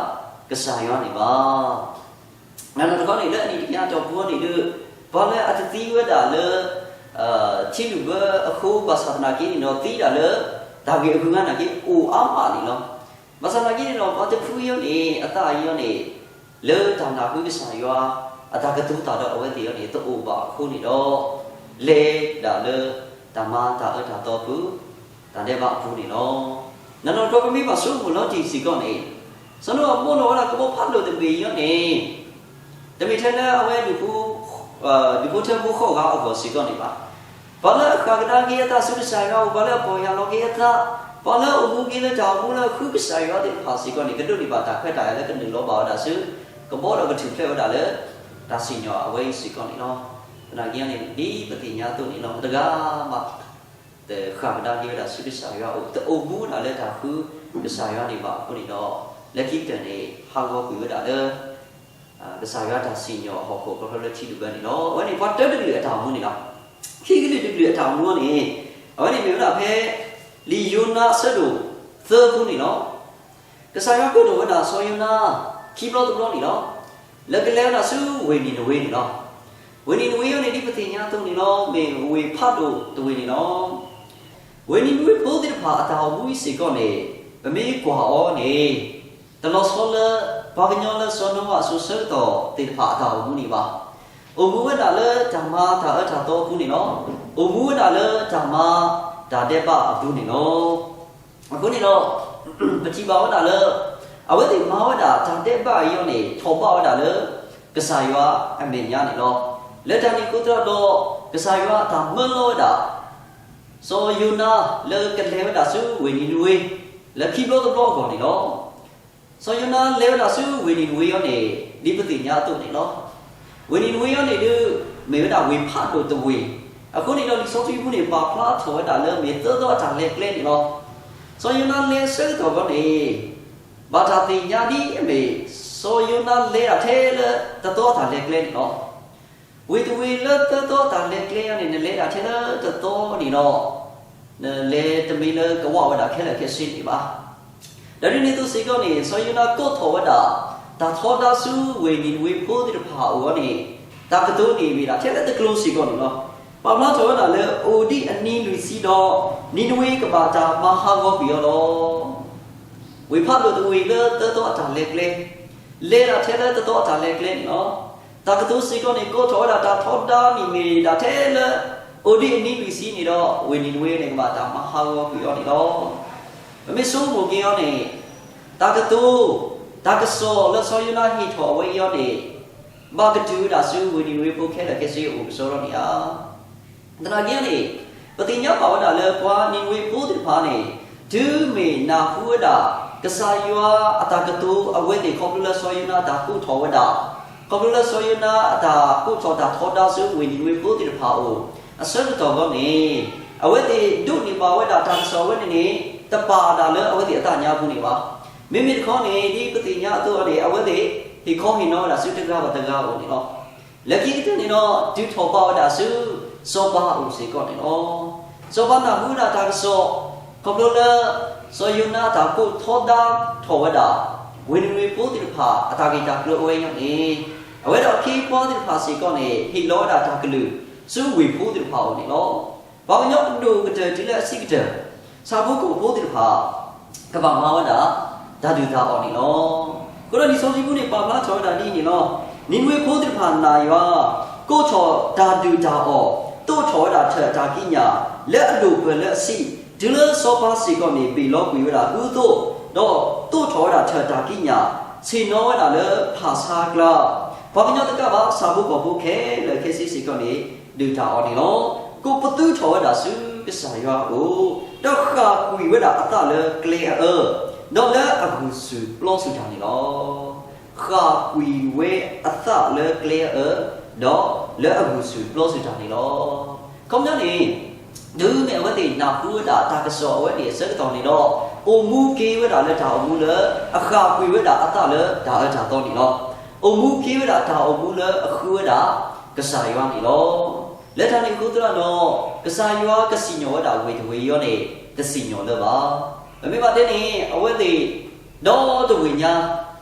ကစၢ်ယွၤန့ၣ်ဘၣ်. နတခီန့ၣ် လၢအနံၣ်တကယၤအတီၢ်ပူၤအီၤန့ၣ်ဒီး ပှၤလၢအတသံဝဲဒၣ်လၢ ထံလုၢ်ဘၢအဃိ ဘၣ်ဆၣ်သနာ်က့န့ၣ်ဒီး သံဒၣ်လၢတၢ်ဂ့ၢ်အဂုၤအဂၤနာ်က့ အိၣ်အါမးန့ၣ်လီၤ. ဘၣ်ဆၣ်သနာ်က့န့ၣ်ဒီး ပှၤတဖုအံၤအီၤန့ၣ် အသးအံၤအီၤန့ၣ် လၢတၢ်နၢ်ဟူကစၢ်ယွၤအတၢ်ကတိၤတၢ်ဒီးအဝဲသ့ၣ်အံၤန့ၣ် တအိၣ်ဘၣ်အဃိန့ၣ်ဒီး လဲၤဒၣ်လၢတၢ်မၤတၢ်အၢတၢ်သီအပူၤ တၢ်ဒဲးဘးအပူၤန့ၣ်လီၤ. နနီၢ်တခီပမ့ၢ်ဘၣ်ဆိကမိၣ်လီၤတံၢ်စ့ၢ်ကီးန့ၣ်, စီၤနိအၤဘီၣ်ထီၣ်ဝဲဒၣ်ကဘီဖးဒိၣ်တဘ့ၣ်အံၤအီၤန့ၣ် တမ့ၢ်ထဲလၢအဝဲ ဒူၣ်ဖိထၢဖိဃီၣ်ဂၤအဂီၢ်စ့ၢ်ကီးန့ၣ်ဘၣ်. ပှၤလၢအဃၣ်ကဒါက့ၤအသးဆူကစၢ်ယွၤအအိၣ်, ပှၤလၢအပီၢ်ယၢ်လီၤက့ၤအသး, ပှၤလၢအအိၣ်မူက့ၤလၢတၢ်အိၣ်မူလၢအဃုကစၢ်ယွၤသ့ၣ်တဖၣ်စ့ၢ်ကီးန့ၣ် ကဒိးန့ၢ်ဘၣ်တၢ်ခွဲးတၢ်ယာ်လၢကနုာ်လီၤဘၣ်ဝဲဒၣ်ဆူ ကဘီဒီးကထူၣ်ဖျဲးဝဲဒၣ်လၢ တၢ်စံၣ်ညီၣ်အဝဲအံၤစ့ၢ်ကီးန့ၣ်လီၤ. သနာ်က့န့ၣ် ဒ်ပသ့ၣ်ညါအသိးန့ၣ်လီၤ, မတဂၤမး တဃၣ်ကဒါက့ၤဝဲဒၣ်ဆူကစၢ်ယွၤအအိၣ်, တအိၣ်မူဒၣ်လၢတၢ်ဃုကစၢ်ယွၤန့ၣ်ဘၣ်အဃိန့ၣ်ဒီး လၢခံကတၢၢ်န့ၣ် ဟးဂီၤကွံာ်ဝဲဒၣ်လၢ ကစၢ်ယွၤတၢ်စံၣ်ညီၣ်ဟီၣ်ခိၣ်ခီဖျိလၢထံလုၢ်ဘၢန့ၣ်လီၤ. အဝဲန့ၣ်ပှၤတၢတကလုာ်အတၢ်အိၣ်မူန့ၣ်လီၤ. ခံကလုာ်တကလုာ်အတၢ်အိၣ်မူန့ၣ် အဝဲန့ၣ်မ့ၢ်ဝဲဒၣ်ဖဲ လံာ်ယိၤနါအဆၢဒိၣ်သၢအပူၤန့ၣ်လီၤ. ကစၢ်ယွၤကိးထီၣ်ဝဲဒၣ်စီၤယိၤနါ ခံဘျီတဘျီန့ၣ်လီၤ. လၢကလဲၤဝဲဒၣ်ဆူဝ့ၢ်နံၤနဝ့န့ၣ်လီၤ. ဝ့ၢ်နံၤနဝ့အံၤန့ၣ် ဒ်ပသ့ၣ်ညါအသိးန့ၣ်လီၤ, မ့ၢ်ဝ့ၢ်ဖးဒိၣ်တဝ့ၢ်န့ၣ်လီၤ. ဝ့ၢ်နံၤနဝ့ဖိသ့ၣ်တဖၣ်အတၢ်အိၣ်မူအံၤစ့ၢ်ကီးန့ၣ် ပမ့ၢ်ကွၢ်အီၤန့ၣ် တလီၤဆီလၢ ပှၤကညီလၢစီၤနိအၤအစိၤဆၢကတီၢ်သ့ၣ်တဖၣ်အတၢ်အိၣ်မူန့ၣ်ဘၣ်. အိၣ်မူဝဲဒၣ်လၢတၢ်မၤတၢ်အၢတၢ်သီအပူၤန့ၣ်လီၤ. အိၣ်မူဝဲဒၣ်လၢတၢ်မၤတၢ်ဒဲးဘးအပူၤန့ၣ်လီၤ. အဃိန့ၣ်ဒီး ပထံၣ်ဘၣ်ဝဲဒၣ်လၢ အဝဲသ့ၣ်မၤဝဲဒၣ်တၢ်ဒဲးဘးအံၤအီၤန့ၣ် ထီၣ်ဘးဝဲဒၣ်လၢ ကစၢ်ယွၤအမဲာ်ညါန့ၣ်လီၤ. လၢတၢ်န့ၣ်အဃိသတးဒီး ကစၢ်ယွၤအတၢ်မၢလီၤဝဲဒၣ် စီၤယိၤနါလၢကလဲၤဝဲဒၣ်ဆူဝ့ၢ်နံၤနဝ့ လၢခံဘျီတဘျီအဂီၢ်န့ၣ်လီၤ. စီၤယိၤနါလဲၤဝဲဒၣ်ဆူဝ့ၢ်နံၤနဝ့အံၤန့ၣ် ဒ်ပသ့ၣ်ညါအသိးန့ၣ်လီၤ. ဝ့ၢ်နံၤနဝ့အံၤန့ၣ်ဒုး မ့ၢ်ဝဲဒၣ်ဝ့ၢ်ဖးဒိၣ်တဝ့ၢ်, အဃိန့ၣ်ဒီးလံာ်စီဆှံပူၤန့ၣ် ပာ်ဖျါထီၣ်ဝဲဒၣ်လၢမ့ၢ်သၢသီအတၢ်လဲၤကျဲန့ၣ်လီၤ. စီၤယိၤနါလဲၤဆၢကတီၢ်အဂီၢ်န့ၣ် ဘၣ်တၢ်သ့ၣ်ညါဒ်အမ့ၢ် စီၤယိၤနါလဲၤဒၣ်ထဲလၢတသီအတၢ်လဲၤကျဲန့ၣ်လီၤ. ဝ့ၢ်တဝ့ၢ်လၢသၢသီအတၢ်လဲၤကျဲအံၤန့ၣ် နလဲၤဒၣ်ထဲလၢတသီန့ၣ်ဒီး နလဲၤတမ့ၢ်လၢကဝးဝဲဒၣ်ခဲလၢာ်ခဲဆ့န့ၣ်ဘၣ်. ဒီးဒ်န့ၣ်အသိးစ့ၢ်ကီးန့ၣ် စီၤယိၤနါကိးထီၣ်ဝဲဒၣ် တၢ်ထီဒါဆူဝ့ၢ်နံၤနဝ့ဖိသ့ၣ်တဖၣ်အအိၣ်အဂီၢ်န့ၣ် တၢ်ကတိၤန့ၣ်မ့ၢ်ဒၣ်ထဲလၢတကျိၤစ့ၢ်ကီးန့ၣ်လီၤ. ပာ်ဖျါထီၣ်ဝဲဒၣ်လၢအိၣ်ဒံးအနံၤလွံၢ်ဆံဒီး နံၤနဝ့ကဘၣ်တၢ်မၤဟးဂီၤကွံာ်အီၤလီၤ. ဝ့ၢ်ဖးဒိၣ်တဝ့ၢ်လၢသၢသီအတၢ်လဲၤကျဲ, လဲၤဒၣ်ထဲလၢတသီအတၢ်လဲၤကျဲန့ၣ်လီၤ. တၢ်ကတိၤစ့ၢ်ကီးန့ၣ် ကိးထီၣ်ဝဲဒၣ်တၢ်ထီဒါန့ၣ်မ့ၢ်ဒၣ်ထဲလၢ အိၣ်ဒံးအနံၤလွံၢ်ဆံန့ၣ်ဒီး ဝ့ၢ်နံၤနဝ့န့ၣ်ကဘၣ်တၢ်မၤဟးဂီၤကွံာ်အီၤန့ၣ်လီၤ. ပမ့ၢ်ဆိကမိၣ်က့ၤအီၤန့ၣ် တၢ်ကတိၤ, တၢ်ကစီၣ်လၢစီၤယိၤနါဟ့ၣ်ထီၣ်အဝဲအံၤအီၤန့ၣ် ဘၣ်ကတုၤဝဲဒၣ်ဆူဝ့ၢ်နံၤနဝ့ဖိခဲလၢာ်ခဲဆ့အအိၣ်ကစီဒီန့ၣ်ဧါ. သနာ်က့န့ၣ် ပသ့ၣ်ညါဘၣ်ဝဲဒၣ်လၢပှၤနံၤနဝ့ဖိသ့ၣ်တဖၣ်န့ၣ် တုၤမ့ၢ်နၢ်ဟူဝဲဒၣ် ကစၢ်ယွၤအတၢ်ကတိၤအဝဲသ့ၣ် ခီဖျိလၢစီၤယိၤနါအတၢ်ကိးထီၣ်ဝဲဒၣ်, ခီဖျိလၢစီၤယိၤနါအတၢ်ကိးထီၣ်တၢ်ထီဒါဆူဝ့ၢ်နံၤနဝ့ဖိသ့ၣ်တဖၣ်အအိၣ် အဆၢကတီၢ်အဂီၢ်န့ၣ် အဝဲသ့ၣ်ဒိးန့ၢ်ဘၣ်ဝဲဒၣ်တၢ်ကစီၣ်ဝဲန့ၣ်န့ၣ် တပာ်ဒၣ်လၢအဝဲသ့ၣ်အသးညါပူၤန့ၣ်ဘၣ်. မ့မ့ၢ်တခီန့ၣ် ဒ်ပသ့ၣ်ညါအသိးန့ၣ် အဝဲသ့ၣ်ဟ့ၣ်ခီဟ့ၣ်နီၤဝဲဒၣ်ဆူတဂၤဘၣ်တဂၤအအိၣ်န့ၣ်လီၤ. လၢခံကတၢၢ်န့ၣ်ဒီး တုၤထီၣ်ဘးဝဲဒၣ်ဆူ စီၤပၤအအိၣ်စ့ၢ်ကီးန့ၣ်လီၤ. စီၤပၤနၢ်ဟူဝဲဒၣ်တၢ်ကစီၣ် ခီဖျိလၢ စီၤယိၤနါအတၢ်ကိးထီဒါထီၣ်ဝဲဒၣ် ဝ့ၢ်နံၤနွ့ၤဖိသ့ၣ်တဖၣ်အတၢ်ဂ့ၢ်တၢ်ကျိၤအဝဲအံၤန့ၣ်, အဝဲဒီးအခ့အပှၤသ့ၣ်တဖၣ်စ့ၢ်ကီးန့ၣ် ဟ့ၣ်လီၤဝဲဒၣ်တၢ်ကလုၢ် ဆူဝ့ၢ်ဖိသ့ၣ်တဖၣ်အအိၣ်န့ၣ်လီၤ. ပှၤကညီအဒိၣ်ကတၢၢ်တုၤလၢအဆံးကတၢၢ်, ဆၣ်ဖိကီၢ်ဖိသ့ၣ်တဖၣ် ကဘၣ်မၤဝဲဒၣ် တၢ်ဒုၣ်တၢ်အီၣ်န့ၣ်လီၤ. အဃိဒီးလံာ်စီဆှံပူၤန့ၣ် ပာ်ဖျါထီၣ်ဝဲဒၣ်ဒ်အံၤန့ၣ်လီၤ. နံၤနွ့ၤဖိသ့ၣ်တဖၣ်နာ်ယွၤ, ကိးထီၣ်တၢ်ဒုၣ်တၢ်အီၣ်, သိးထီၣ်ဝဲဒၣ်ထၢၣ်အတၢ်ကံးညာ် လၢအဒိၣ်ပၢၢ်လၢအဆံး, တုၤလၢစီၤပၤစ့ၢ်ကီးန့ၣ် ဘ့ၣ်လီၤကွံာ်ဝဲဒၣ်ဟုသိး, ဒီးသိးထီၣ်ဝဲဒၣ်ထၢၣ်အတၢ်ကံးညာ်, ဆ့ၣ်နီၤဝဲဒၣ်လၢဖၣ်ဆါအကျါ, ပှၤကညီတကးဘၣ် ဆၣ်ဖိကီၢ်ဖိခဲလၢာ်ခဲဆ့စ့ၢ်ကီးန့ၣ် ဒုၣ်တၢ်အီၣ်န့ၣ်လီၤ. ကိးပသူထီၣ်ဝဲဒၣ်ဆူကစၢ်ယွၤအအိၣ်, ဒီးဃၣ်ကွံာ်ဝဲဒၣ်အသးလၢကျဲအအၢ, ဒီးလၢအဂုာ်ဆူၣ်ပျီဆူၣ်တၢ်န့ၣ်လီၤ. ဃၣ်ကွံာ်ဝဲအသးလၢကျဲအအၢ, ဒီးလၢအဂုာ်ဆူၣ်ပျီဆူၣ်တၢ်န့ၣ်လီၤ. ခီပညီန့ၣ် တုၤမ့ၢ်အဝဲသ့ၣ်နၢ်ဟူဝဲဒၣ်တၢ်ကစီၣ်အဝဲန့ၣ်အဆၢကတီၢ်န့ၣ်ဒီး, အိၣ်မူက့ၤဝဲဒၣ်လၢတၢ်အိၣ်မူလၢ အဃၣ်ကွံာ်ဝဲဒၣ်အသးလၢတၢ်အၢတၢ်သီန့ၣ်လီၤ. အိၣ်မူက့ၤဝဲဒၣ်တၢ်အိၣ်မူလၢအဃုဝဲဒၣ်ကစၢ်ယွၤန့ၣ်လီၤ. လၢတၢ်န့ၣ်အဃိသတးဒီး, ကစၢ်ယွၤကစံၣ်ညီၣ်ဝဲဒၣ်ဝ့ၢ်တဝ့ၢ်အံၤန့ၣ် တစံၣ်ညီၣ်လၢၤဘၣ်. ပမ့ၢ်ဘၣ်တဲန့ၣ် အဝဲသ့ၣ် ဒီတဝ့ၢ်ညါ,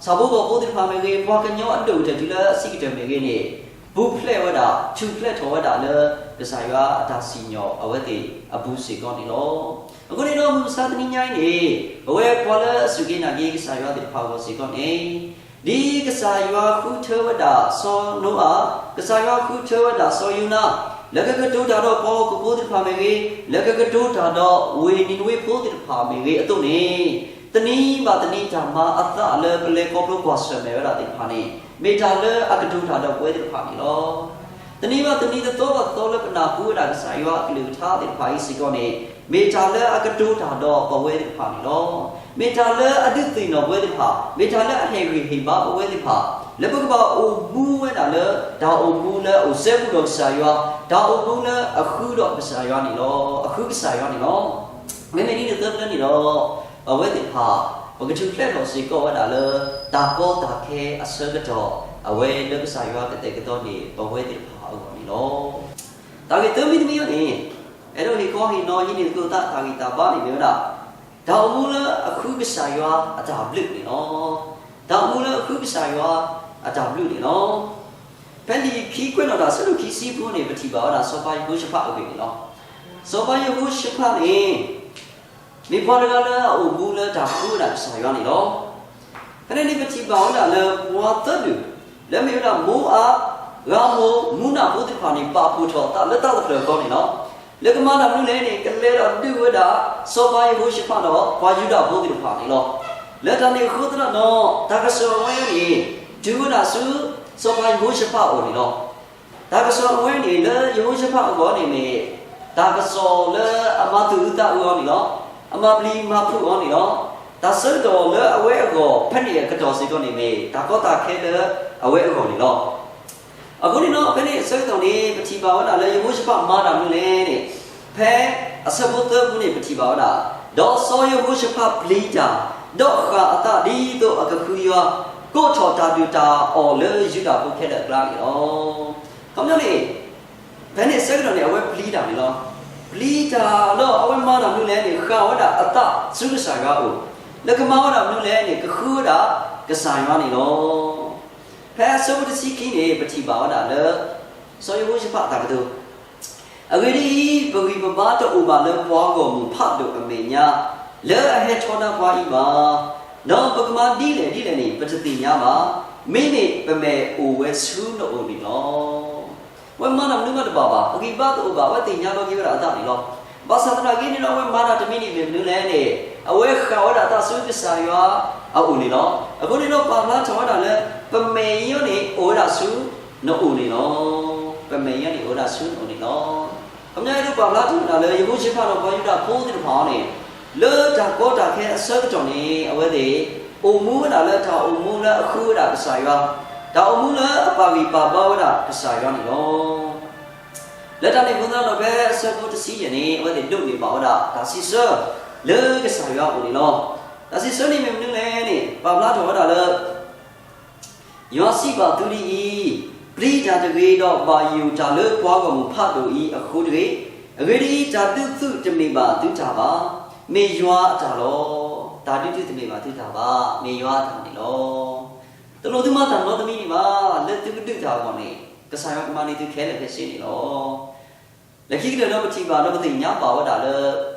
ဆၣ်ဖိကီၢ်ဖိသ့ၣ်တဖၣ်မ့ၢ်ဂ့ၤ, ပှၤကညီအဒိၣ်ကတၢၢ်တုၤလၢအဆံးကတၢၢ်မ့ၢ်ဂ့ၤန့ၣ်, ပူၤဖျဲးဝဲဒၣ် ထူၣ်ဖျဲးထီၣ်ဝဲဒၣ်လၢ ကစၢ်ယွၤအတၢ်စံၣ်ညီၣ်အဝဲသ့ၣ်အပူၤစ့ၢ်ကီးန့ၣ်လီၤ. အဃိန့ၣ်ဒီး မုၢ်မဆါတနံၤညါအံၤန့ၣ်, ပဝဲပှၤလၢအစူၢ်က့ၤနာ်က့ၤကစၢ်ယွၤသ့ၣ်တဖၣ်အဂီၢ်စ့ၢ်ကီးန့ၣ်, ဒ်ကစၢ်ယွၤဃုထၢဝဲဒၣ်စီၤနိအၤ, ကစၢ်ယွၤဃုထၢဝဲဒၣ်စီၤယိၤနါ, လၢကကတိၤတၢ်ဒီးပှၤဟီၣ်ခိၣ်ဖိသ့ၣ်တဖၣ်မ့ၢ်ဂ့ၤ, လၢကကတိၤတၢ်ဒီးဝ့ၢ်နံၤနွ့ၤဖိသ့ၣ်တဖၣ်မ့ၢ်ဂ့ၤအသိးန့ၣ်, တနံၤဘၣ်တနံၤတၢ်မၤအသးလၢပလဲၤခီဖျိကွၢ်ဆၢၣ်မဲာ်ဝဲဒၣ်သ့ၣ်တဖၣ်န့ၣ်, မ့ၢ်တၢ်လၢအကတိၤတၢ်ဒီးပဝဲသ့ၣ်တဖၣ်န့ၣ်လီၤ. တနံၤဘၣ်တနံၤတသီဘၣ်တသီလၢပနၢ်ဟူဝဲဒၣ်ကစၢ်ယွၤအကလုၢ်ကထါသ့ၣ်တဖၣ်အံၤစ့ၢ်ကီးန့ၣ်, မ့ၢ်တၢ်လၢအကတိၤတၢ်ဒီးပဝဲသ့ၣ်တဖၣ်န့ၣ်လီၤ. မ့ၢ်တၢ်လၢအဒုးသ့ၣ်နီၣ်ပဝဲသ့ၣ်တဖၣ်, မ့ၢ်တၢ်လၢအဟ့ၣ်ဂံၢ်ဟ့ၣ်ဘါပဝဲသ့ၣ်တဖၣ်, လၢပကဘၣ်အိၣ်မူဝဲဒၣ်လၢ တၢ်အိၣ်မူလၢအအိၣ်စဲဘူးဒီးကစၢ်ယွၤ, တၢ်အိၣ်မူလၢအဃုဒီးကစၢ်ယွၤန့ၣ်လီၤ, အဃုကစၢ်ယွၤန့ၣ်လီၤ. မ့မ့ၢ်ဒ်န့ၣ်သၢဖျၢၣ်န့ၣ်ဒီး, ပဝဲသ့ၣ်တဖၣ် ပကထူၣ်ဖျဲးထီၣ်စ့ၢ်ကီးဝဲဒၣ်လၢ တၢ်ကီတၢ်ခဲအဆၢကတီၢ်, အဝဲလၢကစၢ်ယွၤကတဲာ်ကတီၤန့ၢ်ပဝဲသ့ၣ်တဖၣ်အဂီၢ်န့ၣ်လီၤ. တၢ်ဂ့ၢ်သၢမံၤတမံၤအံၤန့ၣ်, အဲၣ်ဒိးဟ့ၣ်ခီဟ့ၣ်နီၤဟံးန့ၢ်သကိးသးတၢ်ဂံၢ်တၢ်ဘါန့ၣ်မ့ၢ်ဝဲဒၣ်, တၢ်အိၣ်မူလၢအဃုကစၢ်ယွၤအတၢ်ဘျုးန့ၣ်လီၤ. တၢ်အိၣ်မူလၢအဃုကစၢ်ယွၤအတၢ်ဘျုးန့ၣ်လီၤ. ဖဲလံာ်ခံကွဲးနီၣ်တၢ်အဆၢဒိၣ်ခံဆံအပူၤန့ၣ် ပထံၣ်ဘၣ်ဝဲဒၣ်စီၤပၤယဟိၤၡဖးအဂ့ၢ်န့ၣ်လီၤ. စီၤပၤယဟိၤၡဖးန့ၣ် မ့ၢ်ပှၤတဂၤလၢအအိၣ်မူလၢတၢ်ဃုဝဲဒၣ်ကစၢ်ယွၤန့ၣ်လီၤ. ဖဲန့ၣ်န့ၣ် ပထံၣ်ဘၣ်ဝဲဒၣ်လၢပှၤသၢဒူၣ်, လၢမ့ၢ်ဝဲဒၣ်မိအး, ဧၤမိၢ်, မူနဖိသ့ၣ်တဖၣ်န့ၣ် ပာ်ဖှိၣ်ထီၣ်အသးလၢတၢ်သတြၢၣ်ဃီန့ၣ်လီၤ. လၢကမၤတၢ်မနုၤလဲၣ်န့ၣ် ကလဲၤဒီးဒုးဝဲဒၣ် စီၤပၤယဟိၤၡဖးဒီးပှၤယူဒၤဖိသ့ၣ်တဖၣ်န့ၣ်လီၤ. လၢတၢ်န့ၣ်အဃိသတးဒီး တၢ်ကစီၣ်အဝဲန့ၣ် တုၤဝဲဒၣ်ဆူ စီၤပၤယဟိၤၡဖးအအိၣ်န့ၣ်လီၤ. တၢ်ကစီၣ်အဝဲန့ၣ် လၢယဟိၤၡဖးအဂီၢ်န့ၣ်မ့ၢ် တၢ်ကစီၣ်လၢအမၤသူၣ်အုးသးအုးအီၤန့ၣ်လီၤ. အမၤပျံၤမၤဖုးအီၤန့ၣ်လီၤ. တၢ်ဆၢကတီၢ်လၢအဝဲအဂီၢ် ဖဲန့ၣ်အကတီၢ်စ့ၢ်ကီးန့ၣ်မ့ၢ် တၢ်ကီတၢ်ခဲလၢအဝဲအဂီၢ်န့ၣ်လီၤ. အဃိန့ၣ်ဒီး ဖဲန့ၣ်အဆၢကတီၢ်န့ၣ် ပထံၣ်ဘၣ်ဝဲဒၣ်လၢယဟိၤၡဖးမၤတၢ်မနုၤလဲၣ်န့ၣ်, ဖဲအဆၢဖိသၢပူၤန့ၣ် ပထံၣ်ဘၣ်ဝဲဒၣ်, ဒီးစီၤယဟိၤၡဖးပျံၤတၢ်, ဒီးဃၣ်အသးဒ်သိးအကဃုယွၤ, ကိးထီၣ်တၢ်ဒုၣ်တၢ်အီၣ်လၢယူဒၤဖိခဲလၢာ်အကျါန့ၣ်လီၤ. ခီပညီန့ၣ် ဖဲန့ၣ်အဆၢကတီၢ်န့ၣ် အဝဲပျံၤတၢ်န့ၣ်လီၤ. ပျံၤတၢ်ဒီးအဝဲမၤတၢ်မနုၤလဲၣ်န့ၣ် ဃၣ်ဝဲဒၣ်အသးဆူကစၢ်ယွၤအအိၣ်, လၢကမၤဝဲဒၣ်မနုၤလဲၣ်န့ၣ် ကဃုဝဲဒၣ်ကစၢ်ယွၤန့ၣ်လီၤ. ဖဲအဆၢဖိတဆံခံန့ၣ် ပထံၣ်ဘၣ်ဝဲဒၣ်လၢ စီၤယဟိၤၡဖးအတၢ်ကတိၤ, အဂ့ၢ်ဒ်အံၤ, ပဂံၢ်ပဘါတအိၣ်ဘၣ်လၢပှၤဂီၢ်မုၢ်ဖးဒိၣ်အမဲာ်ညါ, လၢအဟဲထီဒါပှၤအံၤဘၣ်. ဒီးပကမၤဒ်လဲၣ်ဒ်လဲၣ်န့ၣ် ပတသ့ၣ်ညါဘၣ်. မ့မ့ၢ်ပမဲာ်အိၣ်ဝဲဆူနအိၣ်န့ၣ်လီၤ. အဝဲမၤတၢ်မနုၤမးတဘၣ်ဘၣ်, အဂံၢ်ဘါတအိၣ်ဘၣ်, အဝဲသ့ၣ်ညါလီၤက့ၤဝဲဒၣ်အသးန့ၣ်လီၤ. ဘၣ်ဆၣ်သနာ်က့န့ၣ်ဒီး အဝဲမၤတၢ်တမံၤန့ၣ်မ့ၢ်မနုၤလဲၣ်န့ၣ်, အဝဲဃၣ်ဝဲဒၣ်အသးဆူကစၢ်ယွၤအအိၣ်န့ၣ်လီၤ. အဃိန့ၣ်ဒီးပာ်ဖျါထီၣ်ဝဲဒၣ်လၢ ပမဲာ်အံၤန့ၣ်အိၣ်ဝဲဒၣ်ဆူနအိၣ်န့ၣ်လီၤ. ပမဲာ်အံၤန့ၣ်အိၣ်ဝဲဒၣ်ဆူနအိၣ်န့ၣ်လီၤ. ခီပညီဒ်သိးပာ်ဖျါထီၣ်ဝဲဒၣ်လၢ ယဟိၤၡဖးဒီးပှၤယူဒၤဖိသ့ၣ်တဖၣ်န့ၣ်, လၢတၢ်ကီတၢ်ခဲအဆၢကတီၢ်န့ၣ် အဝဲသ့ၣ် အိၣ်မူဝဲဒၣ်လၢတၢ်အိၣ်မူလၢအဃုဝဲဒၣ်ကစၢ်ယွၤ, တၢ်အိၣ်မူလၢအပာ်ဂံၢ်ပာ်ဘါဝဲဒၣ်ကစၢ်ယွၤန့ၣ်လီၤ. လၢတၢ်န့ၣ်အဃိသတးဒီး ဖဲအဆၢဖိတဆံယဲၢ်န့ၣ် အဝဲသ့ၣ်ဒိးန့ၢ်ဘၣ်ဝဲဒၣ်တၢ်စံးဆၢ လၢကစၢ်ယွၤအအိၣ်န့ၣ်လီၤ. တၢ်စံးဆၢန့ၣ်မ့ၢ်မနုၤလဲၣ်န့ၣ် ပာ်ဖျါထီၣ်ဝဲဒၣ်လၢ ယွၤစံးဘၣ်သုဒ်အံၤ, ပ ပျံၤတၢ်တဂ့ၤ, ဒီးဘၣ်ယိၣ်တၢ်လၢပှၤဂီၢ်မုၢ်ဖးဒိၣ်အံၤအဃိတဂ့ၤ. အဂ့ၢ်ဒ်အံၤ, တၢ်ဒုးသုးတမ့ၢ်ဘၣ်သုတၢ်ဘၣ်, မ့ၢ်ယွၤအတၢ်လီၤ. တၢ်ဒုးသုးတမ့ၢ်ဘၣ်သုတၢ်ဘၣ်, မ့ၢ်ယွၤအတၢ်န့ၣ်လီၤ. တလိၣ်သုမၤတၢ်နီတမံၤန့ၣ်ဘၣ်, လၢသုကဒုးတၢ်အဂီၢ်န့ၣ် ကစၢ်ယွၤကမၤန့ၢ်သုခဲလၢာ်ခဲဆ့န့ၣ်လီၤ. လၢခံကတၢၢ်ဒီးပထံၣ်ဘၣ်ဒီးပသ့ၣ်ညါဘၣ်ဝဲဒၣ်လၢ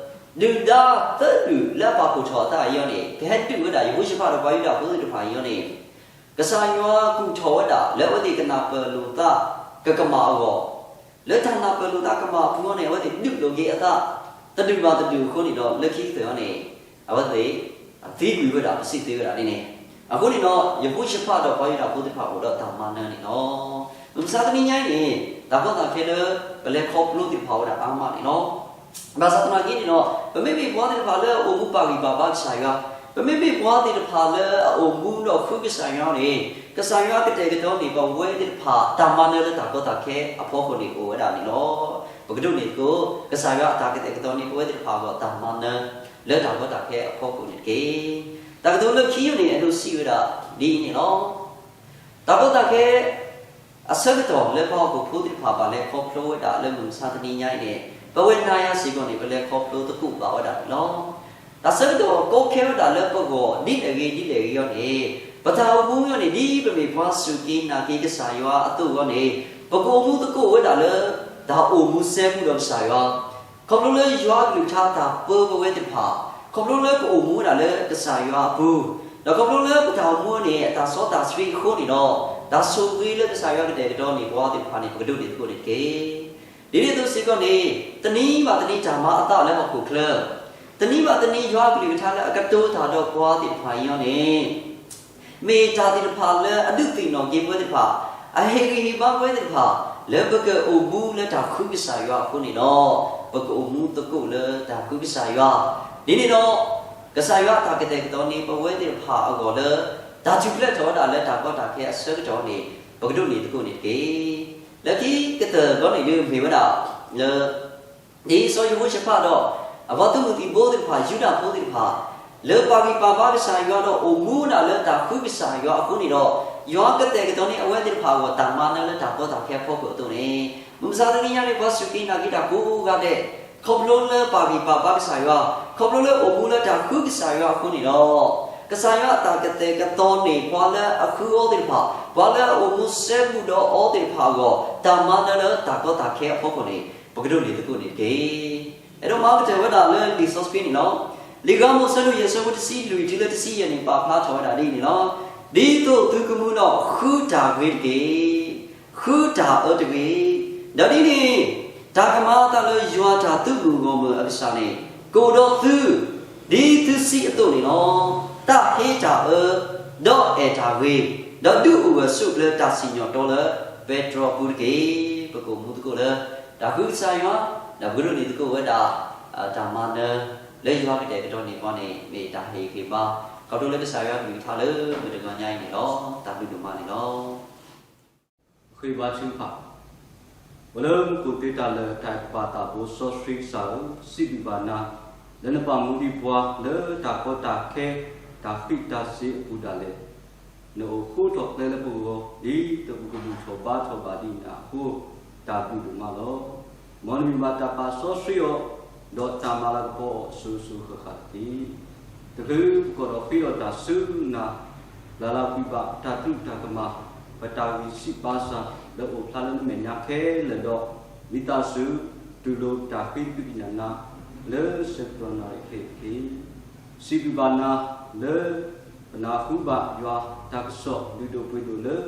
ဒုၣ်ဒါသၢဒုၣ်လၢအပာ်ဖှိၣ်ထီၣ်အသးအံၤအီၤန့ၣ် ကဟဲဒုးဝဲဒၣ်ယဟိၤၡဖးဒီးပှၤယူဒၤဖိသ့ၣ်တဖၣ်အံၤအီၤန့ၣ် ကစၢ်ယွၤကူၣ်ထီၣ်ဝဲဒၣ်လၢအဝဲသ့ၣ်ကနၢ်ပၢၢ်လိာ်သးကကမၣ်အဂီၢ်, လၢတၢ်နၢ်ပၢၢ်လိာ်သးကမၣ်အပူၤအီၤန့ၣ် အဝဲသ့ၣ်ဒုးလိာ်က့ၤအသး တဒုၣ်ဘၣ်တဒုၣ်အဃိန့ၣ်ဒီး လၢခံကတၢၢ်အီၤန့ၣ် အဝဲသ့ၣ် သံကွံာ်ဝဲဒၣ် ပစံးသ့ဝဲဒၣ်ဒ်န့ၣ်. အဃိန့ၣ်ဒီး ယဟိၤၡဖးဒီးပှၤယူဒၤဖိသ့ၣ်တဖၣ်အိၣ်ဒီးတၢ်မၤနၢၤန့ၣ်လီၤ. မုၢ်မဆါတနံၤညါအံၤန့ၣ် တၢ်ကီတၢ်ခဲလၢ ပလဲၤခီဖျိသ့ၣ်တဖၣ်အိၣ်ဝဲဒၣ်အါမးန့ၣ်လီၤ. ဘၣ်ဆၣ်သနာ်က့န့ၣ်ဒီး ပမ့မ့ၢ်ပှၤသ့ၣ်တဖၣ်လၢအအိၣ်မူပာ်ဂံၢ်ပာ်ဘါကစၢ်ယွၤ, ပမ့မ့ၢ်ပှၤသ့ၣ်တဖၣ်လၢအအိၣ်မူဒီးဃုကစၢ်ယွၤန့ၣ် ကစၢ်ယွၤကတဲာ်ကတီၤန့ၢ်ပဝဲသ့ၣ်တဖၣ် တၢ်မၤနၢၤလၢတၢ်ကီတၢ်ခဲအဖီခိၣ်န့ၣ်အိၣ်ဝဲဒၣ်န့ၣ်လီၤ. ပကဒိးန့ၢ်သကိး ကစၢ်ယွၤအတၢ်ကတဲာ်ကတီၤန့ၢ်ပဝဲသ့ၣ်တဖၣ်အဂီၢ် တၢ်မၤနၢၤ လၢတၢ်ကီတၢ်ခဲအဖီခိၣ်န့ၣ်တက့ၢ်. တၢ်ကတိၤလၢခံန့ၣ် အဲၣ်ဒိးစံးဝဲဒၣ်ဒ်အံၤန့ၣ်လီၤ. တၢ်ကီတၢ်ခဲ အဆၢကတီၢ်လၢပှၤဟီၣ်ခိၣ်ဖိသ့ၣ်တဖၣ်ဘၣ်လဲၤခီဖျိဝဲဒၣ်လၢမုၢ်မဆါတနံၤညါအံၤန့ၣ် ပဝဲနၤယၤစ့ၢ်ကီးန့ၣ် ပလဲၤခီဖျိသကိးဘၣ်ဝဲဒၣ်န့ၣ်လီၤ. တၢ်ဆၢကတီၢ်ကီခဲဝဲဒၣ်လၢပဂီၢ်ဒ်လဲၣ်ဂ့ၤဒ်လဲၣ်ဂ့ၤအံၤန့ၣ် ပတၢ်အိၣ်မူအံၤန့ၣ် ဒ်ပမ့ၢ်ပှၤစူၢ်က့ၤနာ်က့ၤကစၢ်ယွၤအသိးအဂီၢ်န့ၣ် ပကအိၣ်မူသကိးဝဲဒၣ်လၢ တၢ်အိၣ်မူစဲဘူးဒီးကစၢ်ယွၤ ခီဖျိလၢယွၤအကလုၢ်ကထါတၢ်ပၢပဝဲသ့ၣ်တဖၣ်, ခီဖျိလၢပအိၣ်မူဝဲဒၣ်လၢကစၢ်ယွၤအပူၤ, ဒီးခီဖျိလၢပတၢ်အိၣ်မူန့ၣ် အတၢ်စီတၢ်ဆှံအဃိန့ၣ်ဒီး တၢ်ဆိၣ်ဂ့ၤလၢကစၢ်ယွၤကတဲာ်ကတီၤန့ၢ်ပှၤသ့ၣ်တဖၣ်န့ၣ် ပကဒိးန့ၢ်သကိးန့ၣ်တက့ၢ်. ဒ်န့ၣ်အသိးစ့ၢ်ကီးန့ၣ် တနံၤဘၣ်တနံၤတၢ်မၤအသးလၢဟီၣ်ခိၣ်ချၢ, တနံၤဘၣ်တနံၤယွၤအကလုၢ်ကထါလၢအကတိၤတၢ်ဒီးပှၤသ့ၣ်တဖၣ်အံၤန့ၣ် မ့ၢ်တၢ်သ့ၣ်တဖၣ်လၢအဒုးသ့ၣ်နီၣ်က့ၤပဝဲသ့ၣ်တဖၣ်, အဟ့ၣ်ဂံၢ်ဟ့ၣ်ဘါပဝဲသ့ၣ်တဖၣ် လၢပကအိၣ်မူလၢတၢ်ဃုကစၢ်ယွၤအဃိန့ၣ်ဒီး ပကအိၣ်မူသကိးလၢတၢ်ဃုကစၢ်ယွၤ, ဒ်န့ၣ်ဒီး ကစၢ်ယွၤအတၢ်ကတဲာ်ကတီၤန့ၢ်ပဝဲသ့ၣ်တဖၣ်အဂီၢ်လၢ တၢ်ထူၣ်ဖျဲးထီၣ်ဝဲဒၣ်လၢတၢ်ကီတၢ်ခဲအဆၢကတီၢ်န့ၣ် ပကဒိးန့ၢ်သကိးန့ၣ်တက့ၢ်. လၢခံကတၢၢ်ဘျီန့ၣ်ဒုးမ့ၢ်ဝဲဒၣ်လၢ ဒ်စီၤယဟိၤၡဖးဒီး အပှၤသုးမုၢ်သံၣ်ဘိသ့ၣ်တဖၣ် ယူဒၤဖိသ့ၣ်တဖၣ် လၢပာ်ဂံၢ်ပာ်ဘါကစၢ်ယွၤဒီးအိၣ်မူဝဲဒၣ်လၢတၢ်ဃုကစၢ်ယွၤအဃိန့ၣ်ဒီး ယွၤကတဲာ်ကတီၤန့ၢ်အဝဲသ့ၣ်တဖၣ်အဂီၢ် တၢ်မၤနၢၤလၢတၢ်ကီတၢ်ခဲအဖီခိၣ်အသိးန့ၣ် မုၢ်မဆါတနံၤညါန့ၣ် ပှၤစူၢ်က့ၤနာ်က့ၤတၢ်ကိးဂၤဒဲး ခီဖျိလၢပာ်ဂံၢ်ပာ်ဘါကစၢ်ယွၤ, ခီဖျိလၢအိၣ်မူလၢတၢ်ဃုကစၢ်ယွၤအဃိန့ၣ်ဒီး ကစၢ်ယွၤအတၢ်ကတဲာ်ကတီၤန့ၢ်ပှၤလၢအဃုအီၤသ့ၣ်တဖၣ်, ပှၤလၢအအိၣ်မူစဲဘူးဒီးအီၤသ့ၣ်တဖၣ်အဂီၢ် တၢ်မၤနၢၤလၢတၢ်ကီတၢ်ခဲအဖီခိၣ်န့ၣ် ပကဒိးန့ၢ်သကိးန့ၣ်တက့ၢ်. အဲၣ်ဒိးမၤကတၢၢ်ဝဲဒၣ်လၢလံာ်စီဆှံန့ၣ်လီၤ. လံာ်ဂီၤမူအဆၢဒိၣ်ယဲၢ် အဆၢဖိတဆံလွံၢ်တုၤလၢတဆံယဲၢ်န့ၣ် ပာ်ဖျါထီၣ်ဝဲဒၣ်ဒ်အံၤန့ၣ်လီၤ. ဒ်သိးသုကမူဒီး ဃုတၢ်ဂ့ၤတက့ၢ်. ဃုတၢ်အၢတဂ့ၤ. ဒီးဒ်န့ၣ် တၢ်ကမၤအသးလၢယွၤတၢ်သုးမုၢ်ဂီၢ်မုၢ်အကစၢ်န့ၣ် ကအိၣ်ဒီးသု ဒ်သုစံးအသိးန့ၣ်လီၤ. တၢ်ဟ့တၢ်အၢ, ဒီးအဲၣ်တၢ်ဂ့ၤ, ဒီးဒုးအိၣ်ဂၢၢ်ဆိးကျၢၤတၢ်စံၣ်ညီၣ်တီလၢပဲတြီအပူၤတက့ၢ်. ပကအိၣ်မူသကိးလၢ တၢ်ဃုကစၢ်ယွၤ, ဒီးပကဒိးန့ၢ်သကိးဝဲဒၣ် တၢ်မၤနၢၤ လၢယွၤကတဲာ်ကတီၤန့ၢ်ပှၤန့ၣ် မ့ၢ်တၢ်ဟ့ၣ်ဂံၢ်ဟ့ၣ်ဘါ ခီဖျိလၢကစၢ်ယွၤကလုၢ်ကထါလၢမုၢ်တဂီၤညါအံၤန့ၣ်လီၤ. တၢ်ဘျုးဒိၣ်မးန့ၣ်လီၤ. ဃ့ဘါထုကဖၣ်, ပှၤလၢမူခိၣ်သ့တၢ်လၢာ် တၢ်အဲၣ်ကပာ်သးဘိစီဆှံကစၢ်ဧၢ, စံးဘျုးဘၣ်နၤ လၢနဘၣ်မူဒံးပှၤ လၢတၢ်ကီတၢ်ခဲ တၢ်ဃံးတၢ်စ့ၤအပူၤဒၣ်လဲာ် နအိၣ်ဃူထီၣ်ကျဲလၢပဂီၢ် ဒ်သိးပကဘူၣ်ထီၣ်ဘါထီၣ်ဘၣ်ဒံးနၤအဃိ တၢ်ဘျုးဒိၣ်မးလီၤ. မ်နမံၤဘၣ်တၢ်ပာ်စီဆှံအီၤ ဒီးတၢ်မၤလၤကပီၤအီၤအစိၤစိၤဃၣ်ဃၣ်တက့ၢ်. တချုးပကီၢ်ဒီးဃ့အီၣ်တၢ်ဆူနၤ လၢ်လၢ်ကွံာ်ဘၣ်တၢ်တူၢ်တၢ်ကမၣ် ပတၢ်ဂံၢ်ဆံးဘါစၢ် လၢအိၣ်ဖျါလၢနမဲာ်ညါခဲလၢာ်ဒီး ဝံသးစူၤ တူၢ်လိာ်တၢ်ဃ့သကွံာ်ကညးနၤ လၢဆၢကတီၢ်နၣ်ရံၣ်ခဲအံၤတက့ၢ်. စံးဘျုးဘၣ်နၤလၢ ပနၢ်ဟူဘၣ်ယွၤတၢ်ကစီၣ်လုၢ်ဒိၣ်ပှ့ၤဒိၣ်လၢ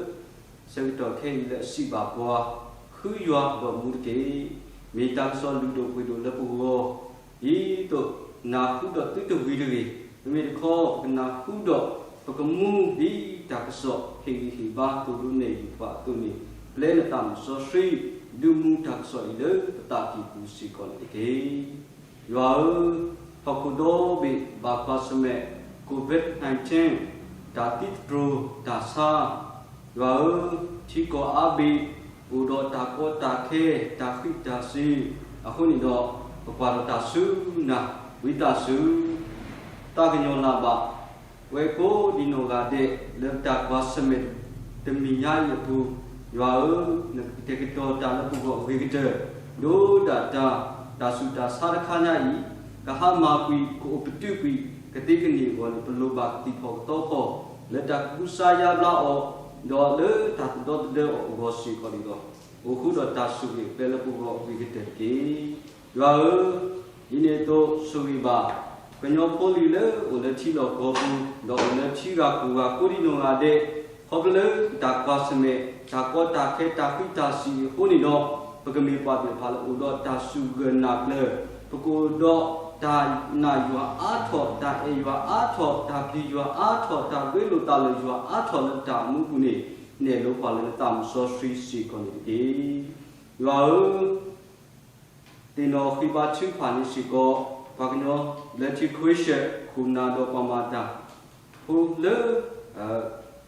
ဆၢကတီၢ်ခဲအံၤလၢအစံးဘၣ်ပှၤ ဃုယွၤအဘီအမုၢ်တက့ၢ်. မ့ၢ်တၢ်ကစီၣ်လုၢ်ဒိၣ်ပှ့ၤဒိၣ်လၢပဂီၢ် ဒ်သိးနၢ်ဟူဒီးသုတဝံၤတဂ့ၤ, မ့မ့ၢ်တခီ ပကနၢ်ဟူဒီး ပကမူဒ်တၢ်ကစီၣ်ဟ့ၣ်ဂံၢ်ဟ့ၣ်ဘါသိၣ်လိနဲၣ်ယုၢ်ပှၤအသိးန့ၣ် ပျဲနသးမုၣ်စီဆှံ ဒုးမူတၢ်ကစီၣ်အံၤလၢပသးကံၢ်ပူၤစ့ၢ်ကီးန့ၣ်တက့ၢ်. ယွၤဧၢ, ဟီၣ်ခိၣ်ဒီဘ့ၣ်ဘၣ်ကွၢ်ဆၢၣ်မဲာ် COVID nineteen တၢ်သံသတြိာ်တၢ်ဆါ, ယွၤဧၢ, ထံကီၢ်အါဘ့ၣ် အိၣ်ဒီးတၢ်ကီတၢ်ခဲ တၢ်ဃံးတၢ်စ့ၤ, အဃိန့ၣ်ဒီး ပကွၢ်ဒီးတၢ်ဆူနၤ ဝံသးစူၤ သးကညီၤလၢ်ဘၣ် ပဝဲကိးဒံနီၢ်ဂၤဒဲး လၢပတၢ်ကွၢ်ဆၢၣ်မဲာ်တမံၤညါအံၤအပူၤ ယွၤဧၢ, နကကတဲာ်ကတီၤတၢ်လၢပဂီၢ်အဂ့ၤကတၢၢ်, ဒိဒၣ်တၢ်, တၢ်ဆူးတၢ်ဆါတခါညါအံၤ, ကဟါမၢ်ကွံာ် ကအိၣ်ပတုာ်ကွံာ် ကသ့ကန့ၢ်အဂီၢ်န့ၣ် ပလိၣ်ဘၣ်ကသံၣ်ဖီၣ်ကသီဖီၣ် လၢတၢ်ကကူစါယါဘျါအီၤ, ဒီးလၢတၢ်သဒၢသဒၢအီၤအဂီၢ်စ့ၢ်ကီးန့ၣ်လီၤ. အိၣ်ဃုာ်ဒီးတၢ်ဆိၣ်ဂ့ၤအကျဲလၢပဂီၢ်အဂ့ၤကတၢၢ်တက့ၢ်. ယွၤဧၢ, ဒ်န့ၣ်အသိးဆိၣ်ဂ့ၤဘၣ် ကညီဖိလံၤလၢအိၣ်လၢထံလီၢ်ကီၢ်ပူၤ, ဒီးအိၣ်လၢထံဂၤကီၢ်ဂၤကိးဒံနီၢ်ဂၤဒဲး, ခီဖျိလၢတၢ်ကွၢ်ဆၢၣ်မဲာ် တၢ်ကီတၢ်ခဲ တၢ်ဃံးတၢ်စံၣ်အံၤအဃိန့ၣ်ဒီး, ပကမ့ၢ်ပှၤသ့ၣ်တဖၣ်လၢအိၣ်ဒီးတၢ်စူၢ်ဂၢၢ်နာ်ကျၢၤ, ပကအိၣ်ဒီးတၢ်နာ်ယွၤအါထီၣ်, တၢ်အဲၣ်ယွၤအါထီၣ်, တၢ်ပျံၤယွၤအါထီၣ်, တၢ်ရ့လိာ်သးလၢယွၤအါထီၣ်လၢတၢ်အိၣ်မူပူၤန့ၣ်, နဲၣ်လိပှၤလၢနသးမုၢ်စီဆှံစ့ၢ်ကီးန့ၣ်တက့ၢ်. ယွၤဧၢ, သ့ၣ်နီၣ်ဃ့ဘါထုကဖၣ်န့ၣ်စ့ၢ်ကီး ပှၤကညီလၢထံခွ့ၡၢၣ် ခိၣ်နၢ်ဒီးပှၤမၤတၢ်ဖိလၢ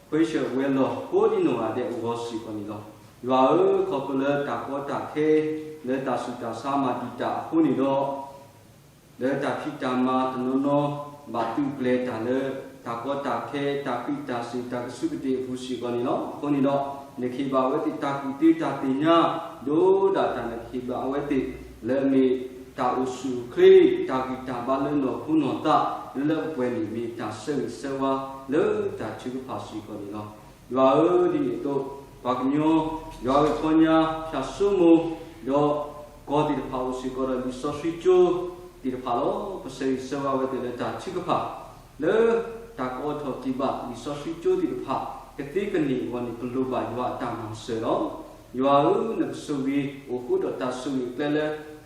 ခွ့ၡၢၣ်ဝဲၤလီၢ် ကိးဒံနီၢ်ဂၤဒဲးအဂီၢ်စ့ၢ်ကီးန့ၣ်လီၤ. ယွၤဧၢ, ခီဖျိလၢတၢ်ကီတၢ်ခဲ လၢတၢ်ဆူးတၢ်ဆါမၤတံာ်တာ်အဃိန့ၣ်ဒီး လၢတၢ်ဖံးတၢ်မၤတနီၤနီၤ ဘၣ်သုးပျဲၤတၢ်လၢ တၢ်ကီတၢ်ခဲ တၢ်ဃံးတၢ်စ့ၣ် တၢ်ကဆူးကတ့ၢ်အပူၤစ့ၢ်ကီးန့ၣ်လီၤ. အဃိန့ၣ်ဒီး နကဟ့ၣ်ဘၣ်အဝဲသ့ၣ်တၢ်ကူၣ်သ့တၢ်သ့ၣ်ညါ, ဒိဒၣ်တၢ်နကဟ့ၣ်ဘၣ်အဝဲသ့ၣ် လၢအမ့ၢ်တၢ်အိၣ်ဆူၣ်အိၣ်ချ့ တၢ်ဂံၢ်တၢ်ဘါလၢနီၢ်ခိနီၢ်သး လၢလၢပှဲၤပှဲၤန့ၣ် မ့ၢ်တၢ်ဆၢဂ့ၤဆၢဝါလၢတၢ်ထုကဖၣ်စ့ၢ်ကီးန့ၣ်လီၤ. ယွၤဧၢ, ဒ်န့ၣ်အသိး ပှၤကညီ ယွၤဂ့ၢ်ခီညါ ဖၠၣ်စိမိၤ ဒီးကီၢ်သ့ၣ်တဖၣ်အိၣ်စ့ၢ်ကီးဒီးလံာ်စီဆှံကၠိသ့ၣ်တဖၣ်လီၤ. ပဆၢဂ့ၤဆၢဝါဝဲသ့ၣ်လၢတၢ်ထုကဖၣ် လၢတၢ်ကအိးထီၣ်က့ၤဘၣ်လံာ်စီဆှံကၠိသ့ၣ်တဖၣ် ကသ့ကန့ၢ်အဂီၢ်န့ၣ် ပလိၣ်ဘၣ်ယွၤအတၢ်မၤစၢၤလီၤ. ယွၤဧၢ, နကဆိၣ်ဂ့ၤ အိၣ်ဃုာ်ဒီးတၢ်ဆိၣ်ဂ့ၤအကျဲလၢ လံာ်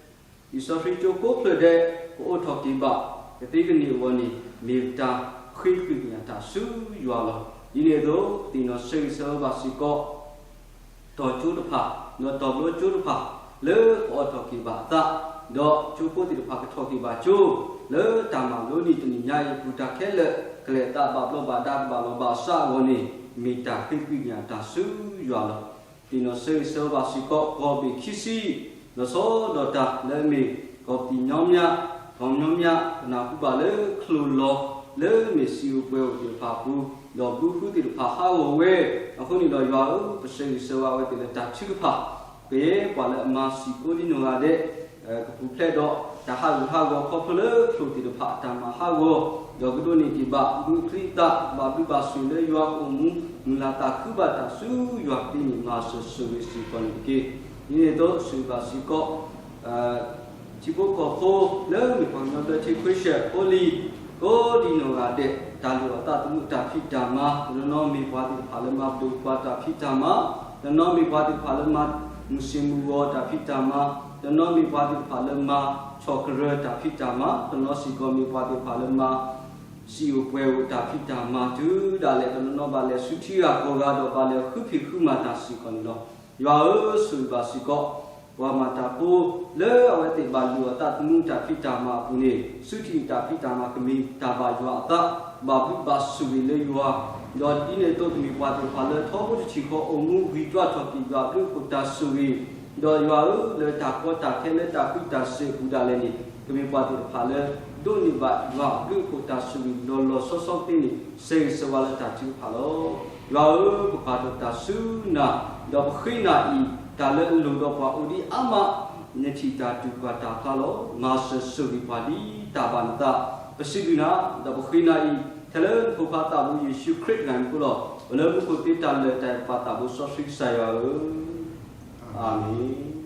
စီဆှံကၠိကိးဖျၢၣ်ဒဲး ကအိးထီၣ်က့ၤဘၣ် ကသ့ကန့ၢ်အဂီၢ်န့ၣ် မ့ၢ်တၢ်ဃ့ကညးတၢ်ဆူယွၤလီၤ. ဒ်န့ၣ်အသိး သ့ၣ်နီၣ်ဆၢဂ့ၤဆၢဝါဘၣ်စ့ၢ်ကီး တီၢ်ကၠိတဖၣ် ဒီးတီၢ်ဘျီကၠိတဖၣ် လၢကအိးထီၣ်က့ၤဘၣ်အသး, ဒီးကၠိဖိသ့ၣ်တဖၣ်ကထီၣ်က့ၤဘၣ်ကၠိ လၢတၢ်မၤလိနံၤတနံၤညါအံၤအပူၤ တၢ်ခဲလၢာ် ကလဲၤအသးဘၣ်ဘျီးဘၣ်ဒါ ကဘၣ်လီၤဘၣ်စးအဂီၢ်န့ၣ် မ့ၢ်တၢ်ဃ့ကညးတၢ်ဆူယွၤလီၤ. သ့ၣ်နီၣ်ဆၢဂ့ၤဆၢဝါဘၣ်စ့ၢ်ကီး ကီၢ်ဘ့ၣ်ခံဆံ လီၤဆီဒၣ်တၢ်လၢအမ့ၢ်ကီၢ်ပနံၣ်ညီမး, ကီၢ်ပနံၣ်ညီမး ကနၢ်ဟူဘၣ်လၢချိၣ်လီၤ လၢမ့ၢ်စံာ်အိၣ်ပှဲၤအိၣ်သ့ၣ်တဖၣ်အပူၤ, ဒီးဘုဃုသ့ၣ်တဖၣ်ဟးဂီၤဝဲ, အဃိန့ၣ်ဒီးယွၤဧၢ, ပဆၢဂ့ၤဆၢဝါဝဲသ့ၣ်လၢတၢ်ထုကဖၣ်, ကယဲၢ်ပှၤလၢအမၤစံာ်ကိးဒံနီၢ်ဂၤဒဲး ကပူၤဖျဲးဒီးတၢ်ဟးဂူာ်ဟးဂီၤခီဖျိလၢချိၣ်သ့ၣ်တဖၣ်အတၢ်မၤဟးဂီၤ, ဒီးကဒိးန့ၢ်က့ၤဘၣ်မူချံသး ဘၣ်ဘျုးဘၣ်ဆိၣ်လၢယွၤကအိၣ်မူ, မုၢ်လၢ်သးခုဘၣ်တၢ်ဆူယွၤသ့န့ၣ် မၤစၢၤဆိၣ်ဂ့ၤစ့ၢ်ကီးန့ၣ်တက့ၢ်. ဒ်န့ၣ်အသိး ဆိၣ်ဂ့ၤဘၣ်စ့ၢ်ကီး ထံဖိကီၢ်ဖိ လၢမ့ၢ်ပှၤကညီဘျၢထံခွ့ၡၢၣ်ဖိလံၤ ကိးဒံနီၢ်ဂၤဒဲး တၢ်လိၣ်အသးသမူတၢ်ဖံးတၢ်မၤ, တနီၤနီၤမ့ၢ်ပှၤသ့ၣ်တဖၣ်လၢမၤဘၣ်ပှၤတၢ်ဖံးတၢ်မၤ, တနီၤမ့ၢ်ပှၤသ့ၣ်တဖၣ်လၢမၤမုၢ်ဆ့ၣ်မုၢ်ဂီၤတၢ်ဖံးတၢ်မၤ, တနီၤမ့ၢ်ပှၤသ့ၣ်တဖၣ်လၢမၤဆီၣ်ကရၢၢ်တၢ်ဖံးတၢ်မၤ, တနီၤစ့ၢ်ကီးမ့ၢ်ပှၤသ့ၣ်တဖၣ်လၢမၤ စံာ်အိၣ်ပှဲၤအိၣ်တၢ်ဖံးတၢ်မၤတုၤဒၣ်လဲာ် တနီၤနီၤဘၣ်လဲၤဆူထံဂၤကီၢ်ဂၤဒီးဘၣ်လဲၤဃုဖံးဃုမၤတၢ်စ့ၢ်ကီးန့ၣ်လီၤ. ယွၤဧၢ, ဆိၣ်ဂ့ၤဘၣ်စ့ၢ်ကီး ပှၤမၤတၢ်ဖိ လၢအဝဲသ့ၣ်ဘၣ်လိၣ်အသးသမူတၢ်ဖံးတၢ်မၤအပူၤန့ၣ် ဆူထံးတၢ်ဖံးတၢ်မၤကမ့ၢ်တၢ်ဘၣ်ယွၤအသး, ဘၣ်ဘျုးဘၣ်ဆိၣ်ဂ့ၤလၢယွၤ, ဒီးဒ်န့ၣ်အသိးကမ့ၢ်ပှၤသ့ၣ်တဖၣ်လၢထီဘိတထံၣ်ဃီ အိၣ်မူဂံၢ်တွာ်ထီၣ်က့ၤယွၤအဘျုးအဖှိၣ်တၢ်ဆိၣ်ဂ့ၤ, ဒီးယွၤဧၢ, လၢတၢ်ကီတၢ်ခဲလၢတၢ်ဃံးတၢ်စ့ၢ်အပူၤဒၣ်လဲာ်န့ၣ် ကမ့ၢ်ပှၤသ့ၣ်တဖၣ်လၢ ဒိးန့ၢ်ဘၣ်ယွၤအဘျုးအဖှိၣ်တၢ်ဆိၣ်ဂ့ၤလီၤလီၤဆီဆီသ့န့ၣ် ဆၢဂ့ၤဆၢဝါလၢတၢ်ထုကဖၣ်လီၤ. ယွၤဧၢ, ပပာ်ထီၣ်တၢ်ဆူနၤ, ဒီးပဃ့နၤအံၤ တၢ်လၢအလိၣ်ဒီးပှၤအိၣ်ဒံးအါမး, နထံၣ်တၢ်တူၢ်ကွၢ်တၢ်ဖျါလီၤ. မၤစၢၤဆိၣ်ဂ့ၤပှၤဒ်တၢ်ဘၣ်နသး, ပစံးဘျုးနၤ, ဒီးပဃ့နၤအံၤ ထဲလၢနဖိခွါသးဘိယ့ၣ်ၡူးခရံာ်တဂၤအမံၤအဃိလီၤ. အိၣ်လၢမူခိၣ်သ့တၢ်လၢာ်တၢ်အဲၣ်ပၢ်သးဘိစီဆှံကစၢ်ယွၤဧၢ, အၤမ့ၣ်.